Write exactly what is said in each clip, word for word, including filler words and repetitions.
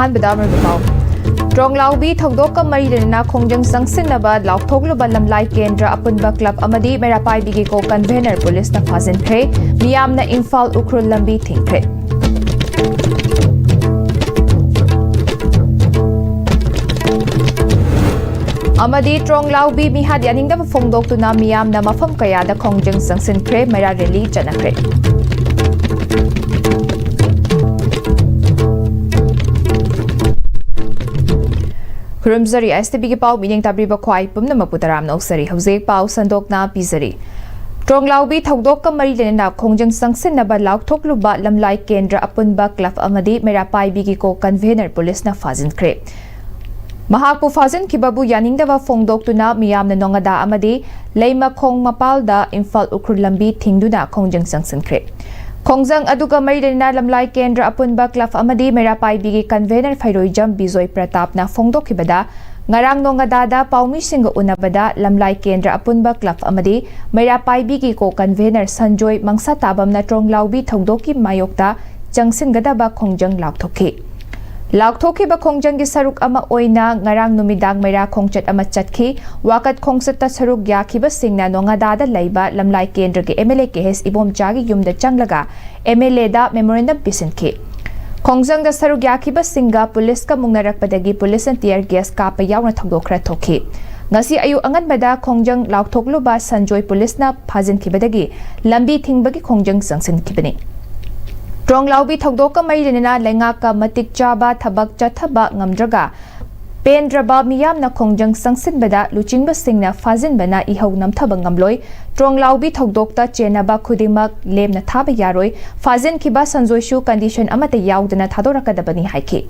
ꯑꯍꯥꯟꯕꯗ ꯑꯃꯔꯣꯝꯗ ꯄꯥꯎ꯫ ꯇ꯭ꯔꯣꯡꯂꯥꯎꯕꯤ ꯊꯧꯗꯣꯛꯀ ꯃꯔꯤ ꯂꯩꯅꯅ ꯈꯣꯡꯖꯪ ꯆꯪꯁꯤꯟꯅꯕ ꯂꯥꯎꯊꯣꯛꯂꯨꯕ ꯂꯝꯂꯥꯏ ꯀꯦꯟꯗ꯭ꯔ ꯑꯄꯨꯟꯕ ꯀ꯭ꯂꯕ ꯑꯃꯗꯤ ꯃꯩꯔꯥ ꯄꯥꯏꯕꯤꯒꯤ ꯀꯣ ꯀꯟꯚꯦꯅꯔ ꯄꯨꯂꯤꯁꯅ ꯐꯥꯖꯤꯟꯈ꯭ꯔꯦ꯫ ꯃꯤꯌꯥꯝꯅ ꯏꯝꯐꯥꯜ ꯎꯈ꯭ꯔꯨꯜ ꯂꯝꯕꯤ ꯊꯤꯡꯈ꯭ꯔꯦ꯫ ꯑꯃꯗꯤ ꯇ꯭ꯔꯣꯡꯂꯥꯎꯕꯤ ꯃꯤꯍꯥꯠ ꯌꯥꯅꯤꯡꯗꯕ ꯐꯣꯡꯗꯣꯛꯇꯨꯅ ꯃꯤꯌꯥꯝꯅ ꯃꯐꯝ ꯀꯌꯥꯗ ꯈꯣꯡꯖꯪ ꯆꯪꯁꯤꯟꯈ꯭ꯔꯦ, ꯃꯩꯔꯥ ꯔꯦꯂꯤ ꯆꯠꯅꯈ꯭ꯔꯦ꯫ ꯈꯨꯔꯨꯝꯖꯔꯤ, ꯑꯦꯁ ꯇꯤ ꯚꯤꯒꯤ ꯄꯥꯎ ꯃꯤꯠꯌꯦꯡ ꯇꯥꯕꯤꯔꯤꯕ ꯈ꯭ꯋꯥꯏ ꯄꯨꯝꯅꯃꯛꯄꯨ ꯇꯔꯥꯝꯅ ꯑꯣꯛꯆꯔꯤ꯫ ꯍꯧꯖꯤꯛ ꯄꯥꯎ ꯁꯟꯗꯣꯛꯅ ꯄꯤꯖꯔꯤ꯫ ꯇ꯭ꯔꯣꯡꯂꯥꯎꯕꯤ ꯊꯧꯗꯣꯛꯀ ꯃꯔꯤ ꯂꯩꯅꯅ ꯈꯣꯡꯖꯪ ꯆꯪꯁꯤꯟꯅꯕ ꯂꯥꯎꯊꯣꯛꯂꯨꯕ ꯂꯝꯂꯥꯏ ꯀꯦꯟꯗ꯭ꯔ ꯑꯄꯨꯟꯕ ꯀ꯭ꯂꯕ ꯑꯃꯗꯤ ꯃꯩꯔꯥ ꯄꯥꯏꯕꯤꯒꯤ ꯀꯣ ꯀꯟꯚꯦꯅꯔ ꯄꯨꯂꯤꯁꯅ ꯐꯥꯖꯤꯟꯈ꯭ꯔꯦ꯫ ꯃꯍꯥꯛꯄꯨ ꯐꯥꯖꯤꯟꯈꯤꯕꯕꯨ ꯌꯥꯅꯤꯡꯗꯕ ꯐꯣꯡꯗꯣꯛꯇꯨꯅ ꯃꯤꯌꯥꯝꯅ ꯅꯣꯉꯥꯗꯥ ꯑꯃꯗꯤ ꯂꯩꯃꯈꯣꯡ ꯃꯄꯥꯜꯗ ꯏꯝꯐꯥꯜ ꯎꯈ꯭ꯔꯨꯜ ꯂꯝꯕꯤ ꯊꯤꯡꯗꯨꯅ ꯈꯣꯡꯖꯪ ꯆꯪꯁꯤꯟꯈ꯭ꯔꯦ꯫ ꯈꯣꯡꯖꯪ ꯑꯗꯨꯒ ꯃꯔꯤ ꯂꯩꯅꯅ ꯂꯝꯂꯥꯏ ꯀꯦꯟꯗ꯭ꯔ ꯑꯄꯨꯟꯕ ꯀ꯭ꯂꯕ ꯑꯃꯗꯤ ꯃꯩꯔꯥ ꯄꯥꯏꯕꯤꯒꯤ ꯀꯟꯚꯦꯅꯔ ꯐꯩꯔꯣꯏꯖꯝ ꯕꯤꯖꯣꯏ ꯄ꯭ꯔꯇꯥꯞꯅ ꯐꯣꯡꯗꯣꯛꯈꯤꯕꯗ, ꯉꯔꯥꯡ ꯅꯣꯉꯥꯗꯥꯗ ꯄꯥꯎꯃꯤꯁꯤꯡꯒ ꯎꯅꯕꯗ ꯂꯝꯂꯥꯏ ꯀꯦꯟꯗ꯭ꯔ ꯑꯄꯨꯟꯕ ꯀ꯭ꯂꯕ ꯑꯃꯗꯤ ꯃꯩꯔꯥ ꯄꯥꯏꯕꯤꯒꯤ ꯀꯣ ꯀꯟꯚꯦꯅꯔ ꯁꯟꯖꯣꯏ ꯃꯪꯁꯥꯇꯥꯕꯝꯅ ꯇ꯭ꯔꯣꯡꯂꯥꯎꯕꯤ ꯊꯧꯗꯣꯛꯀꯤ ꯃꯥꯌꯣꯛꯇ ꯆꯪꯁꯤꯟꯒꯗꯕ ꯈꯣꯡꯖꯪ ꯂꯥꯎꯊꯣꯛꯈꯤ꯫ ꯂꯥꯎꯊꯣꯛꯈꯤꯕ ꯈꯣꯡꯖꯪꯒꯤ ꯁꯔꯨꯛ ꯑꯃ ꯑꯣꯏꯅ ꯉꯔꯥꯡ ꯅꯨꯃꯤꯗꯥꯡ ꯃꯩꯔꯥ ꯈꯣꯡꯆꯠ ꯑꯃ ꯆꯠꯈꯤ꯫ ꯋꯥꯀꯠ ꯈꯣꯡꯆꯠꯇ ꯁꯔꯨꯛ ꯌꯥꯈꯤꯕꯁꯤꯡꯅ ꯅꯣꯉꯥꯗꯥꯗ ꯂꯩꯕ ꯂꯝꯂꯥꯏ ꯀꯦꯟꯗ꯭ꯔꯒꯤ ꯑꯦꯝ ꯑꯦꯜ ꯑꯦ ꯀꯦ ꯑꯦꯁ ꯏꯕꯣꯝꯆꯥꯒꯤ ꯌꯨꯝꯗ ꯆꯪꯂꯒ ꯑꯦꯝ ꯑꯦꯜ ꯑꯦꯗ ꯃꯦꯃꯣꯔꯦꯟꯗꯝ ꯄꯤꯁꯤꯟꯈꯤ꯫ ꯈꯣꯡꯖꯪꯗ ꯁꯔꯨꯛ ꯌꯥꯈꯤꯕꯁꯤꯡꯒ ꯄꯨꯂꯤꯁꯀ ꯃꯨꯛꯅꯔꯛꯄꯗꯒꯤ ꯄꯨꯂꯤꯁꯅ tear gas ꯀꯥꯞꯄ ꯌꯥꯎꯅ ꯊꯧꯗꯣꯛ ꯈꯔ ꯊꯣꯛꯈꯤ꯫ ꯉꯁꯤ ꯑꯌꯨꯛ ꯑꯉꯟꯕꯗ ꯈꯣꯡꯖꯪ ꯂꯥꯎꯊꯣꯛꯂꯨꯕ ꯁꯟꯖꯣꯏ ꯄꯨꯂꯤꯁꯅ ꯐꯥꯖꯤꯟꯈꯤꯕꯗꯒꯤ ꯂꯝꯕꯤ ꯊꯤꯡꯕꯒꯤ ꯈꯣꯡꯖꯪ ꯆꯪꯁꯤꯟꯈꯤꯕꯅꯤ꯫ ꯇ꯭ꯔꯣꯡꯂꯥꯎꯕꯤ ꯊꯧꯗꯣꯛꯀ ꯃꯔꯤ ꯂꯩꯅꯅ ꯂꯩꯉꯥꯛꯀ ꯃꯇꯤꯛ ꯆꯥꯕ ꯊꯕꯛ ꯆꯠꯊꯕ ꯉꯝꯗ꯭ꯔꯒ ꯄꯦꯟꯗ꯭ꯔꯕ ꯃꯤꯌꯥꯝꯅ ꯈꯣꯡꯖꯪ ꯆꯪꯁꯤꯟꯕꯗ ꯂꯨꯆꯤꯡꯕꯁꯤꯡꯅ ꯐꯥꯖꯤꯟꯕꯅ ꯏꯍꯧ ꯅꯝꯊꯕ ꯉꯝꯂꯣꯏ꯫ ꯇ꯭ꯔꯣꯡꯂꯥꯎꯕꯤ ꯊꯧꯗꯣꯛꯇ ꯆꯦꯟꯅꯕ ꯈꯨꯗꯤꯡꯃꯛ ꯂꯦꯝꯅ ꯊꯥꯕ ꯌꯥꯔꯣꯏ꯫ ꯐꯥꯖꯤꯟꯈꯤꯕ ꯁꯟꯖꯣꯏꯁꯨ condition ꯑꯃꯠꯇ ꯌꯥꯎꯗꯅ ꯊꯥꯗꯣꯔꯛꯀꯗꯕꯅꯤ ꯍꯥꯏꯈꯤ꯫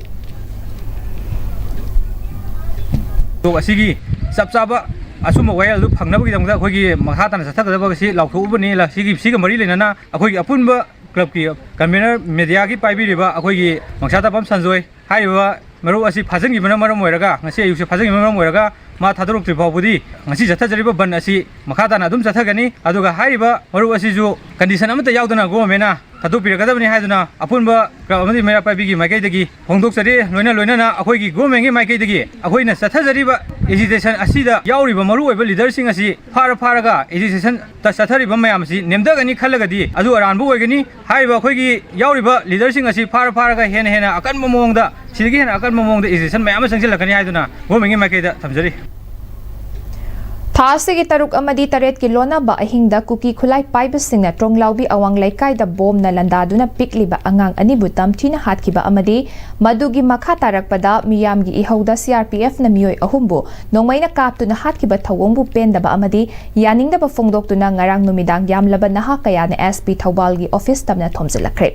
ꯊꯧꯗꯣꯛ ꯑꯁꯤꯒꯤ ꯆꯞ ꯆꯥꯕ ꯑꯆꯨꯝꯕ ꯋꯥꯌꯦꯜ ꯑꯗꯨ ꯐꯪꯅꯕꯒꯤꯗꯃꯛꯇ ꯑꯩꯈꯣꯏꯒꯤ ꯃꯈꯥ ꯇꯥꯅ ꯆꯠꯊꯒꯗꯕ ꯑꯁꯤ ꯂꯥꯎꯊꯣꯛꯎꯕꯅꯤ꯫ ꯂ-, ꯁꯤꯒꯤ, ꯁꯤꯒ ꯃꯔꯤ ꯂꯩꯅꯅ ꯑꯩꯈꯣꯏꯒꯤ ꯑꯄꯨꯟꯕ ꯀ꯭ꯂꯕꯀꯤ ꯀꯟꯚꯦꯅꯔ ꯃꯦꯗꯤꯌꯥꯒꯤ ꯄꯥꯏꯕꯤꯔꯤꯕ ꯑꯩꯈꯣꯏꯒꯤ ꯃꯪꯁꯥꯇꯥꯕꯝ ꯁꯟꯖꯣꯏ ꯍꯥꯏꯔꯤꯕ ꯃꯔꯨꯞ ꯑꯁꯤ ꯐꯥꯖꯤꯟꯈꯤꯕꯅ ꯃꯔꯝ ꯑꯣꯏꯔꯒ, ꯉꯁꯤ ꯑꯌꯨꯛꯁꯦ ꯐꯥꯖꯤꯟꯈꯤꯕꯅ ꯃꯔꯝ ꯑꯣꯏꯔꯒ ꯃꯥ ꯊꯥꯗꯣꯔꯛꯇ꯭ꯔꯤ ꯐꯥꯎꯕꯗꯤ ꯉꯁꯤ ꯆꯠꯊꯖꯔꯤꯕ ꯕꯟ ꯑꯁꯤ ꯃꯈꯥ ꯇꯥꯅ ꯑꯗꯨꯝ ꯆꯠꯊꯒꯅꯤ꯫ ꯑꯗꯨꯒ ꯍꯥꯏꯔꯤꯕ ꯃꯔꯨꯞ ꯑꯁꯤꯁꯨ condition ꯑꯃꯠꯇ ꯌꯥꯎꯗꯅ governmentꯅ ꯊꯥꯗꯣꯛꯄꯤꯔꯛꯀꯗꯕꯅꯤ ꯍꯥꯏꯗꯨꯅ ꯑꯄꯨꯟꯕ club ꯑꯃꯗꯤ ꯃꯩꯔꯥ ꯄꯥꯏꯕꯤꯒꯤ ꯃꯥꯏꯀꯩꯗꯒꯤ ꯐꯣꯡꯗꯣꯛꯆꯔꯤ꯫ ꯂꯣꯏꯅ ꯂꯣꯏꯅꯅ ꯑꯩꯈꯣꯏꯒꯤ governmentꯀꯤ ꯃꯥꯏꯀꯩꯗꯒꯤ ꯑꯩꯈꯣꯏꯅ ꯆꯠꯊꯖꯔꯤꯕ agitation ꯑꯁꯤꯗ ꯌꯥꯎꯔꯤꯕ ꯃꯔꯨꯑꯣꯏꯕ leaderꯁꯤꯡ ꯑꯁꯤ ꯐꯥꯔ ꯐꯥꯔꯒ agitation ꯇ ꯆꯠꯊꯔꯤꯕ ꯃꯌꯥꯝ ꯑꯁꯤ ꯅꯦꯝꯊꯒꯅꯤ ꯈꯜꯂꯒꯗꯤ ꯑꯗꯨ ꯑꯔꯥꯟꯕ ꯑꯣꯏꯒꯅꯤ꯫ ꯍꯥꯏꯔꯤꯕ ꯑꯩꯈꯣꯏꯒꯤ ꯌꯥꯎꯔꯤꯕ leaderꯁꯤꯡ ꯑꯁꯤ ꯐꯥꯔ ꯐꯥꯔꯒ ꯍꯦꯟꯅ ꯍꯦꯟꯅ ꯑꯀꯟꯕ ꯃꯑꯣꯡꯗ, ꯁꯤꯗꯒꯤ ꯍꯦꯟꯅ ꯑꯀꯟꯕ ꯃꯑꯣꯡꯗ agitation ꯃꯌꯥꯝ ꯑꯃ ꯆꯪꯁꯤꯜꯂꯛꯀꯅꯤ ꯍꯥꯏꯗꯨꯅ governmentꯀꯤ ꯃꯥꯏꯀꯩꯗ ꯊꯝꯖꯔꯤ꯫ ꯊꯥ ꯑꯁꯤꯒꯤ ꯇꯔꯨꯛ ꯑꯃꯗꯤ ꯇꯔꯦꯠꯀꯤ ꯂꯣꯟꯅꯕ ꯑꯍꯤꯡꯗ ꯀꯨꯀꯤ ꯈꯨꯠꯂꯥꯏ ꯄꯥꯏꯕꯁꯤꯡꯅ ꯇ꯭ꯔꯣꯡꯂꯥꯎꯕꯤ ꯑꯋꯥꯡ ꯂꯩꯀꯥꯏꯗ ꯕꯣꯝꯅ ꯂꯥꯟꯗꯥꯗꯨꯅ ꯄꯤꯛꯂꯤꯕ ꯑꯉꯥꯡ ꯑꯅꯤꯕꯨ ꯇꯝꯊꯤꯅ ꯍꯥꯠꯈꯤꯕ ꯑꯃꯗꯤ ꯃꯗꯨꯒꯤ ꯃꯈꯥ ꯇꯥꯔꯛꯄꯗ ꯃꯤꯌꯥꯝꯒꯤ ꯏꯍꯧꯗ CRPFꯅ ꯃꯤꯑꯣꯏ ꯑꯍꯨꯝꯕꯨ ꯅꯣꯡꯃꯩꯅ ꯀꯥꯞꯇꯨꯅ ꯍꯥꯠꯈꯤꯕ ꯊꯧꯑꯣꯡꯕꯨ ꯄꯦꯟꯗꯕ ꯑꯃꯗꯤ ꯌꯥꯅꯤꯡꯗꯕ ꯐꯣꯡꯗꯣꯛꯇꯨꯅ ꯉꯔꯥꯡ ꯅꯨꯃꯤꯗꯥꯡ ꯌꯥꯝꯂꯕ ꯅꯍꯥ ꯀꯌꯥꯅ SP ꯊꯧꯕꯥꯜꯒꯤ office ꯇꯝꯅ ꯊꯣꯝꯖꯤꯜꯂꯛꯈ꯭ꯔꯦ꯫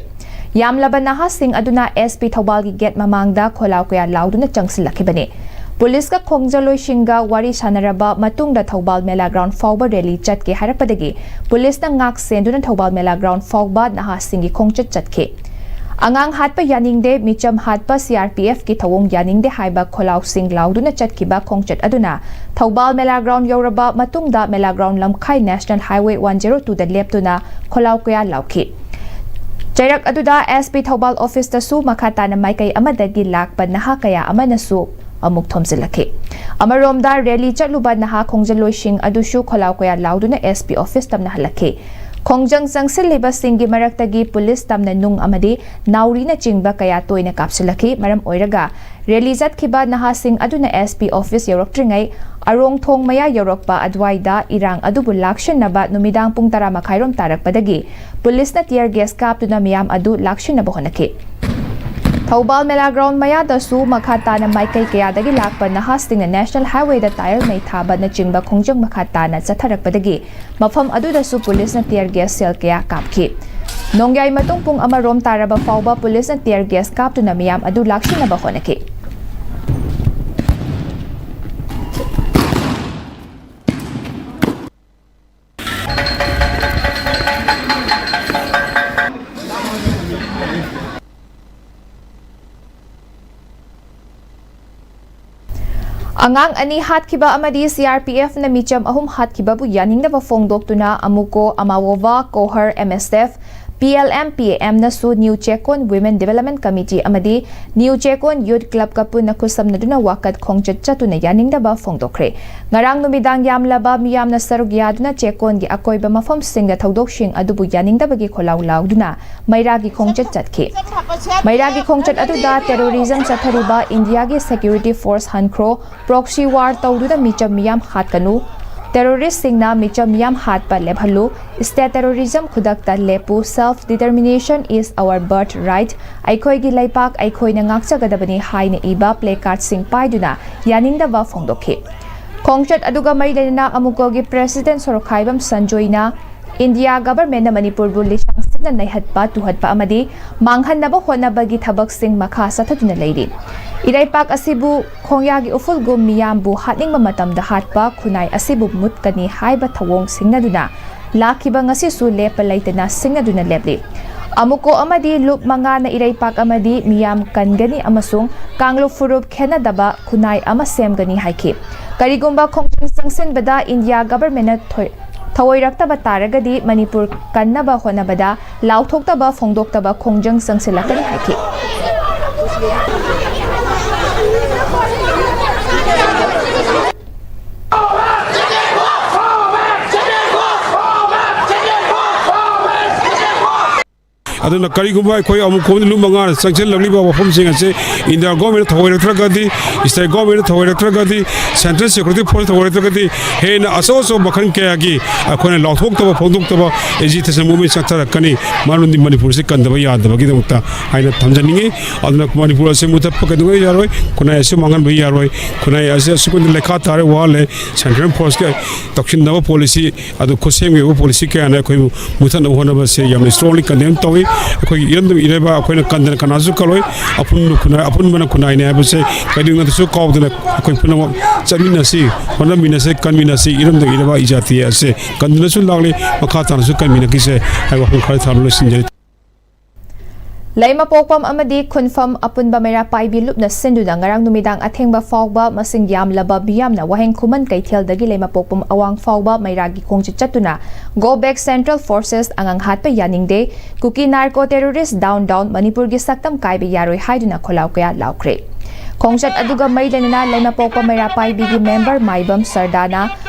ꯌꯥꯝꯂꯕ ꯅꯍꯥꯁꯤꯡ ꯑꯗꯨꯅ SP ꯊꯧꯕꯥꯜꯒꯤ gate ꯃꯃꯥꯡꯗ ꯈꯣꯜꯂꯥꯎ ꯀꯌꯥ ꯂꯥꯎꯗꯨꯅ ꯆꯪꯁꯤꯜꯂꯛꯈꯤꯕꯅꯤ꯫ ꯄꯨꯂꯤꯁꯀ ꯈꯣꯡꯖꯜꯂꯣꯏꯁꯤꯡꯒ ꯋꯥꯔꯤ ꯁꯥꯟꯅꯔꯕ ꯃꯇꯨꯡꯗ ꯊꯧꯕꯥꯜ ꯃꯦꯂꯥ ground ꯐꯥꯎꯕ rally ꯆꯠꯀꯦ ꯍꯥꯏꯔꯛꯄꯗꯒꯤ ꯄꯨꯂꯤꯁꯅ ꯉꯥꯛ ꯁꯦꯟꯗꯨꯅ ꯊꯧꯕꯥꯜ ꯃꯦꯂꯥ ground ꯐꯥꯎꯕ ꯅꯍꯥꯁꯤꯡꯒꯤ ꯈꯣꯡꯆꯠ ꯆꯠꯈꯤ꯫ ꯑꯉꯥꯡ ꯍꯥꯠꯄ ꯌꯥꯅꯤꯡꯗꯦ, ꯃꯤꯆꯝ ꯍꯥꯠꯄ CRPFꯀꯤ ꯊꯧꯑꯣꯡ ꯌꯥꯅꯤꯡꯗꯦ ꯍꯥꯏꯕ ꯈꯣꯜꯂꯥꯎꯁꯤꯡ ꯂꯥꯎꯗꯨꯅ ꯆꯠꯈꯤꯕ ꯈꯣꯡꯆꯠ ꯑꯗꯨꯅ ꯊꯧꯕꯥꯜ ꯃꯦꯂꯥ ground ꯌꯧꯔꯕ ꯃꯇꯨꯡꯗ ꯃꯦꯂꯥ ground ꯂꯝꯈꯥꯏ National Highway one zero twoꯗ ꯂꯦꯞꯇꯨꯅ ꯈꯣꯜꯂꯥꯎ ꯀꯌꯥ ꯂꯥꯎꯈꯤ꯫ ꯆꯩꯔꯛ ꯑꯗꯨꯗ SP ꯊꯧꯕꯥꯜ officeꯇꯁꯨ ꯃꯈꯥ ꯇꯥꯅ ꯃꯥꯏꯀꯩ ꯑꯃꯗꯒꯤ ꯂꯥꯛꯄ ꯅꯍꯥ ꯀꯌꯥ ꯑꯃꯅꯁꯨ ꯑꯃꯨꯛ ꯊꯣꯝꯖꯤꯜꯂꯛꯈꯤ꯫ ꯑꯃꯔꯣꯝꯗ rally ꯆꯠꯂꯨꯕ ꯅꯍꯥ ꯈꯣꯡꯖꯜꯂꯣꯏꯁꯤꯡ ꯑꯗꯨꯁꯨ ꯈꯣꯜꯂꯥꯎ ꯀꯌꯥ ꯂꯥꯎꯗꯨꯅ SP office ꯇꯝꯅ ꯍꯜꯂꯛꯈꯤ꯫ ꯈꯣꯡꯖꯪ ꯆꯪꯁꯤꯜꯂꯤꯕꯁꯤꯡꯒꯤ ꯃꯔꯛꯇꯒꯤ ꯄꯨꯂꯤꯁ ꯇꯝꯅ ꯅꯨꯡ ꯑꯃꯗꯤ ꯅꯥꯎꯔꯤꯅꯆꯤꯡꯕ ꯀꯌꯥ ꯇꯣꯏꯅ ꯀꯥꯞꯁꯤꯜꯂꯛꯈꯤ꯫ ꯃꯔꯝ ꯑꯣꯏꯔꯒ rally ꯆꯠꯈꯤꯕ ꯅꯍꯥꯁꯤꯡ ꯑꯗꯨꯅ SP office ꯌꯧꯔꯛꯇ꯭ꯔꯤꯉꯩ ꯑꯔꯣꯡ ꯊꯣꯡ ꯃꯌꯥ ꯌꯧꯔꯛꯄ ꯑꯗꯨꯋꯥꯏꯗ ꯏꯔꯥꯡ ꯑꯗꯨꯕꯨ ꯂꯥꯛꯁꯤꯟꯅꯕ ꯅꯨꯃꯤꯗꯥꯡ ꯄꯨꯡ ꯇꯔꯥ ꯃꯈꯥꯏꯔꯣꯝ ꯇꯥꯔꯛꯄꯗꯒꯤ ꯄꯨꯂꯤꯁꯅ tear gas ꯀꯥꯞꯇꯨꯅ ꯃꯤꯌꯥꯝ ꯑꯗꯨ ꯂꯥꯛꯁꯤꯟꯅꯕ ꯍꯣꯠꯅꯈꯤ꯫ ꯊꯧꯕꯥꯜ ꯃꯦꯂꯥ ground ꯃꯌꯥꯗꯁꯨ ꯃꯈꯥ ꯇꯥꯅ ꯃꯥꯏꯀꯩ ꯀꯌꯥꯗꯒꯤ ꯂꯥꯛꯄ ꯅꯍꯥꯁꯤꯡꯅ National Highwayꯗ tyre ꯃꯩ ꯊꯥꯕꯅꯆꯤꯡꯕ ꯈꯣꯡꯖꯪ ꯃꯈꯥ ꯇꯥꯅ ꯆꯠꯊꯔꯛꯄꯗꯒꯤ ꯃꯐꯝ ꯑꯗꯨꯗꯁꯨ ꯄꯨꯂꯤꯁꯅ tear gas shell ꯀꯌꯥ ꯀꯥꯞꯈꯤ꯫ ꯅꯣꯡꯌꯥꯏ ꯃꯇꯨꯡ ꯄꯨꯡ ꯑꯃꯔꯣꯝ ꯇꯥꯔꯕ ꯐꯥꯎꯕ ꯄꯨꯂꯤꯁꯅ tear gas ꯀꯥꯞꯇꯨꯅ ꯃꯤꯌꯥꯝ ꯑꯗꯨ ꯂꯥꯛꯁꯤꯟꯅꯕ ꯍꯣꯠꯅꯈꯤ꯫ ꯑꯉꯥꯡ ꯑꯅꯤ ꯍꯥꯠꯈꯤꯕ ꯑꯃꯗꯤ CRPFꯅ ꯃꯤꯆꯝ ꯑꯍꯨꯝ ꯍꯥꯠꯈꯤꯕꯕꯨ ꯌꯥꯅꯤꯡꯗꯕ ꯐꯣꯡꯗꯣꯛꯇꯨꯅ ꯑꯃꯨꯀꯣ, ꯑꯃꯥꯋꯣꯚꯥ, ꯀꯣꯍꯔ, MSF, PLM, PAMꯅꯁꯨ New Chekon Women Development Committee ꯑꯃꯗꯤ New Chekon Youth Clubꯀ ꯄꯨꯟꯅ ꯈꯨꯠꯁꯝꯅꯗꯨꯅ ꯋꯥꯀꯠ ꯈꯣꯡꯆꯠ ꯆꯠꯇꯨꯅ ꯌꯥꯅꯤꯡꯗꯕ ꯐꯣꯡꯗꯣꯛꯈ꯭ꯔꯦ꯫ ꯉꯔꯥꯡ ꯅꯨꯃꯤꯗꯥꯡ ꯌꯥꯝꯂꯕ ꯃꯤꯌꯥꯝꯅ ꯁꯔꯨꯛ ꯌꯥꯗꯨꯅ ꯆꯦꯀꯣꯟꯒꯤ ꯑꯀꯣꯏꯕ ꯃꯐꯝꯁꯤꯡꯗ ꯊꯧꯗꯣꯛꯁꯤꯡ ꯑꯗꯨꯕꯨ ꯌꯥꯅꯤꯡꯗꯕꯒꯤ ꯈꯣꯜꯂꯥꯎ ꯂꯥꯎꯗꯨꯅ ꯃꯩꯔꯥꯒꯤ ꯈꯣꯡꯆꯠ ꯆꯠꯈꯤ꯫ ꯃꯩꯔꯥꯒꯤ ꯈꯣꯡꯆꯠ ꯑꯗꯨꯗ terrorism ꯆꯠꯊꯔꯤꯕ ꯏꯟꯗꯤꯌꯥꯒꯤ security force ꯍꯟꯈ꯭ꯔꯣ, proxy war ꯇꯧꯗꯨꯅ ꯃꯤꯆꯝ ꯃꯤꯌꯥꯝ ꯍꯥꯠꯀꯅꯨ, terroristꯁꯤꯡꯅ ꯃꯤꯆꯝ ꯃꯤꯌꯥꯝ ꯍꯥꯠꯄ ꯂꯦꯞꯍꯜꯂꯨ, state terrorism ꯈꯨꯗꯛꯇ ꯂꯦꯞꯄꯨ, self determination is our birthright, ꯑꯩꯈꯣꯏꯒꯤ ꯂꯩꯄꯥꯛ ꯑꯩꯈꯣꯏꯅ ꯉꯥꯛꯆꯒꯗꯕꯅꯤ ꯍꯥꯏꯅ ꯏꯕ placardꯁꯤꯡ ꯄꯥꯏꯗꯨꯅ ꯌꯥꯅꯤꯡꯗꯕ ꯐꯣꯡꯗꯣꯛꯈꯤ꯫ ꯈꯣꯡꯆꯠ ꯑꯗꯨꯒ ꯃꯔꯤ ꯂꯩꯅꯅ ꯑꯃꯨꯀꯣꯒꯤ president ꯁꯣꯔꯣꯛꯈꯥꯏꯕꯝ ꯁꯟꯖꯣꯏꯅ ꯏꯟꯗꯤꯌꯥ governmentꯅ ꯃꯅꯤꯄꯨꯔꯕꯨ ꯂꯤꯁꯥꯡ ꯁꯤꯠꯅ ꯅꯩꯍꯠꯄ, ꯇꯨꯍꯠꯄ ꯑꯃꯗꯤ ꯃꯥꯡꯍꯟꯅꯕ ꯍꯣꯠꯅꯕꯒꯤ ꯊꯕꯛꯁꯤꯡ ꯃꯈꯥ ꯆꯠꯊꯗꯨꯅ ꯂꯩꯔꯤ꯫ ꯏꯔꯩꯄꯥꯛ ꯑꯁꯤꯕꯨ ꯈꯣꯡꯌꯥꯒꯤ ꯎꯐꯨꯜꯒꯨꯝ ꯃꯤꯌꯥꯝꯕꯨ ꯍꯥꯠꯅꯤꯡꯕ ꯃꯇꯝꯗ ꯍꯥꯠꯄ ꯈꯨꯟꯅꯥꯏ ꯑꯁꯤꯕꯨ ꯃꯨꯠꯀꯅꯤ ꯍꯥꯏꯕ ꯊꯧꯑꯣꯡ ꯁꯤꯡꯅꯗꯨꯅ ꯂꯥꯛꯈꯤꯕ ꯉꯁꯤꯁꯨ ꯂꯦꯞꯄ ꯂꯩꯇꯅ ꯁꯤꯡꯅꯗꯨꯅ ꯂꯦꯞꯂꯤ꯫ ꯑꯃꯨꯀꯣ ꯑꯃꯗꯤ ꯂꯨꯞ ꯃꯉꯥꯅ ꯏꯔꯩꯄꯥꯛ ꯑꯃꯗꯤ ꯃꯤꯌꯥꯝ ꯀꯟꯒꯅꯤ ꯑꯃꯁꯨꯡ ꯀꯥꯡꯂꯨꯞ ꯐꯨꯔꯨꯞ ꯈꯦꯠꯅꯗꯕ ꯈꯨꯟꯅꯥꯏ ꯑꯃ ꯁꯦꯝꯒꯅꯤ ꯍꯥꯏꯈꯤ꯫ ꯀꯔꯤꯒꯨꯝꯕ ꯈꯣꯡꯖꯪ ꯆꯪꯁꯤꯟꯕꯗ ꯏꯟꯗꯤꯌꯥ governmentꯅ ꯊꯣꯏ-, ꯊꯧꯑꯣꯏꯔꯛꯇꯕ ꯇꯥꯔꯒꯗꯤ ꯃꯅꯤꯄꯨꯔ ꯀꯟꯅꯕ ꯍꯣꯠꯅꯕꯗ ꯂꯥꯎꯊꯣꯛꯇꯕ ꯐꯣꯡꯗꯣꯛꯇꯕ ꯈꯣꯡꯖꯪ ꯆꯪꯁꯤꯜꯂꯛꯀꯅꯤ ꯍꯥꯏꯈꯤ꯫ ꯑꯗꯨꯅ ꯀꯔꯤꯒꯨꯝꯕ ꯑꯩꯈꯣꯏ ꯑꯃꯨꯛ ꯈꯣꯝꯗ ꯂꯨꯞ ꯃꯉꯥꯅ ꯆꯪꯁꯤꯜꯂꯛꯂꯤꯕ ꯋꯥꯐꯝꯁꯤꯡ ꯑꯁꯤ ꯏꯟꯗꯤꯌꯥ governmentꯅ ꯊꯧꯑꯣꯏꯔꯛꯇ꯭ꯔꯒꯗꯤ, state governmentꯅ ꯊꯧꯑꯣꯏꯔꯛꯇ꯭ꯔꯒꯗꯤ, central security force ꯊꯧꯑꯣꯏꯔꯛꯇ꯭ꯔꯒꯗꯤ ꯍꯦꯟꯅ ꯑꯆꯧ ꯑꯆꯧꯕ ꯃꯈꯜ ꯀꯌꯥꯒꯤ ꯑꯩꯈꯣꯏꯅ ꯂꯥꯎꯊꯣꯛꯇꯕ ꯐꯣꯡꯗꯣꯛꯇꯕ agitation movement ꯆꯠꯊꯔꯛꯀꯅꯤ꯫ ꯃꯔꯝꯗꯤ ꯃꯅꯤꯄꯨꯔꯁꯤ ꯀꯟꯗꯕ ꯌꯥꯗꯕꯒꯤꯗꯃꯛꯇ ꯍꯥꯏꯅ ꯊꯝꯖꯅꯤꯡꯉꯤ꯫ ꯑꯗꯨꯅ ꯃꯅꯤꯄꯨꯔ ꯑꯁꯤ ꯃꯨꯊꯠꯄ ꯀꯩꯗꯧꯉꯩ ꯌꯥꯔꯣꯏ, ꯈꯨꯟꯅꯥꯏ ꯑꯁꯤ ꯃꯥꯡꯍꯟꯕ ꯌꯥꯔꯣꯏ꯫ ꯈꯨꯟꯅꯥꯏ ꯑꯁꯤ ꯑꯁꯨꯛꯀꯤ ꯃꯇꯤꯛ ꯂꯩꯈꯥ ꯇꯥꯔꯦ, ꯋꯥꯍꯜꯂꯦ꯫ Central forceꯀꯤ ꯇꯧꯁꯤꯟꯅꯕ policy ꯑꯗꯨ ꯈꯨꯠꯁꯦꯝꯒꯤ ꯑꯣꯏꯕ policy ꯀꯌꯥꯅ ꯑꯩꯈꯣꯏꯕꯨ ꯃꯨꯊꯠꯅꯕ ꯍꯣꯠꯅꯕꯁꯦ ꯌꯥꯝꯅ strongly condemn ꯇꯧꯏ꯫ ꯑꯩꯈꯣꯏꯒꯤ ꯏꯔꯝꯗꯝ ꯏꯔꯩꯕꯥꯛ ꯑꯩꯈꯣꯏꯅ ꯀꯟꯗꯅ ꯀꯅꯥꯁꯨ ꯀꯜꯂꯣꯏ꯫ ꯑꯄꯨꯟꯕ ꯈꯨꯟꯅꯥꯏ, ꯑꯄꯨꯟꯕꯅ ꯈꯨꯟꯅꯥꯏꯅꯤ ꯍꯥꯏꯕꯁꯦ ꯀꯩꯗꯧꯉꯩꯗꯁꯨ ꯀꯥꯎꯗꯅ ꯑꯩꯈꯣꯏ ꯄꯨꯝꯅꯃꯛ ꯆꯠꯃꯤꯟꯅꯁꯤ, ꯍꯣꯠꯅꯃꯤꯟꯅꯁꯤ, ꯀꯟꯃꯤꯟꯅꯁꯤ꯫ ꯏꯔꯝꯗꯝ ꯏꯔꯩꯕꯥꯛ ꯏꯖꯥꯇꯤ ꯑꯁꯦ ꯀꯟꯗꯨꯅꯁꯨ ꯂꯥꯛꯂꯤ, ꯃꯈꯥ ꯇꯥꯅꯁꯨ ꯀꯟꯃꯤꯟꯅꯈꯤꯁꯦ ꯍꯥꯏꯕ ꯋꯥꯐꯝ ꯈꯔ ꯊꯝꯂꯒ ꯂꯣꯏꯁꯤꯟꯖꯔꯤ꯫ ꯂꯩꯃꯄꯣꯛꯄꯝ ꯑꯃꯗꯤ ꯈꯨꯟꯐꯝ ꯑꯄꯨꯟꯕ ꯃꯩꯔꯥ ꯄꯥꯏꯕꯤ ꯂꯨꯞꯅ ꯁꯤꯟꯗꯨꯅ ꯉꯔꯥꯡ ꯅꯨꯃꯤꯗꯥꯡ ꯑꯊꯦꯡꯕ ꯐꯥꯎꯕ ꯃꯁꯤꯡ ꯌꯥꯝꯂꯕ ꯃꯤꯌꯥꯝꯅ ꯋꯥꯍꯦꯡ ꯈꯨꯃꯟ ꯀꯩꯊꯦꯜꯗꯒꯤ ꯂꯩꯃꯄꯣꯛꯄꯝ ꯑꯋꯥꯡ ꯐꯥꯎꯕ ꯃꯩꯔꯥꯒꯤ ꯈꯣꯡꯆꯠ ꯆꯠꯇꯨꯅ "Go back Central Forces, ꯑꯉꯥꯡ ꯍꯥꯠꯄ ꯌꯥꯅꯤꯡꯗꯦ, ꯀꯨꯀꯤ ꯅꯥꯔꯀꯣ ꯇꯦꯔꯣꯔꯤꯁ down down, ꯃꯅꯤꯄꯨꯔꯒꯤ ꯁꯛꯇꯝ ꯀꯥꯏꯕ ꯌꯥꯔꯣꯏ" ꯍꯥꯏꯗꯨꯅ ꯈꯣꯜꯂꯥꯎ ꯀꯌꯥ ꯂꯥꯎꯈ꯭ꯔꯦ꯫ ꯈꯣꯡꯆꯠ ꯑꯗꯨꯒ ꯃꯩ ꯂꯩꯅꯅ ꯂꯩꯃꯄꯣꯛꯄ ꯃꯩꯔꯥ ꯄꯥꯏꯕꯤꯒꯤ ꯃꯦꯝꯕꯔ ꯃꯥꯏꯕꯝ ꯁꯔꯗꯥꯅ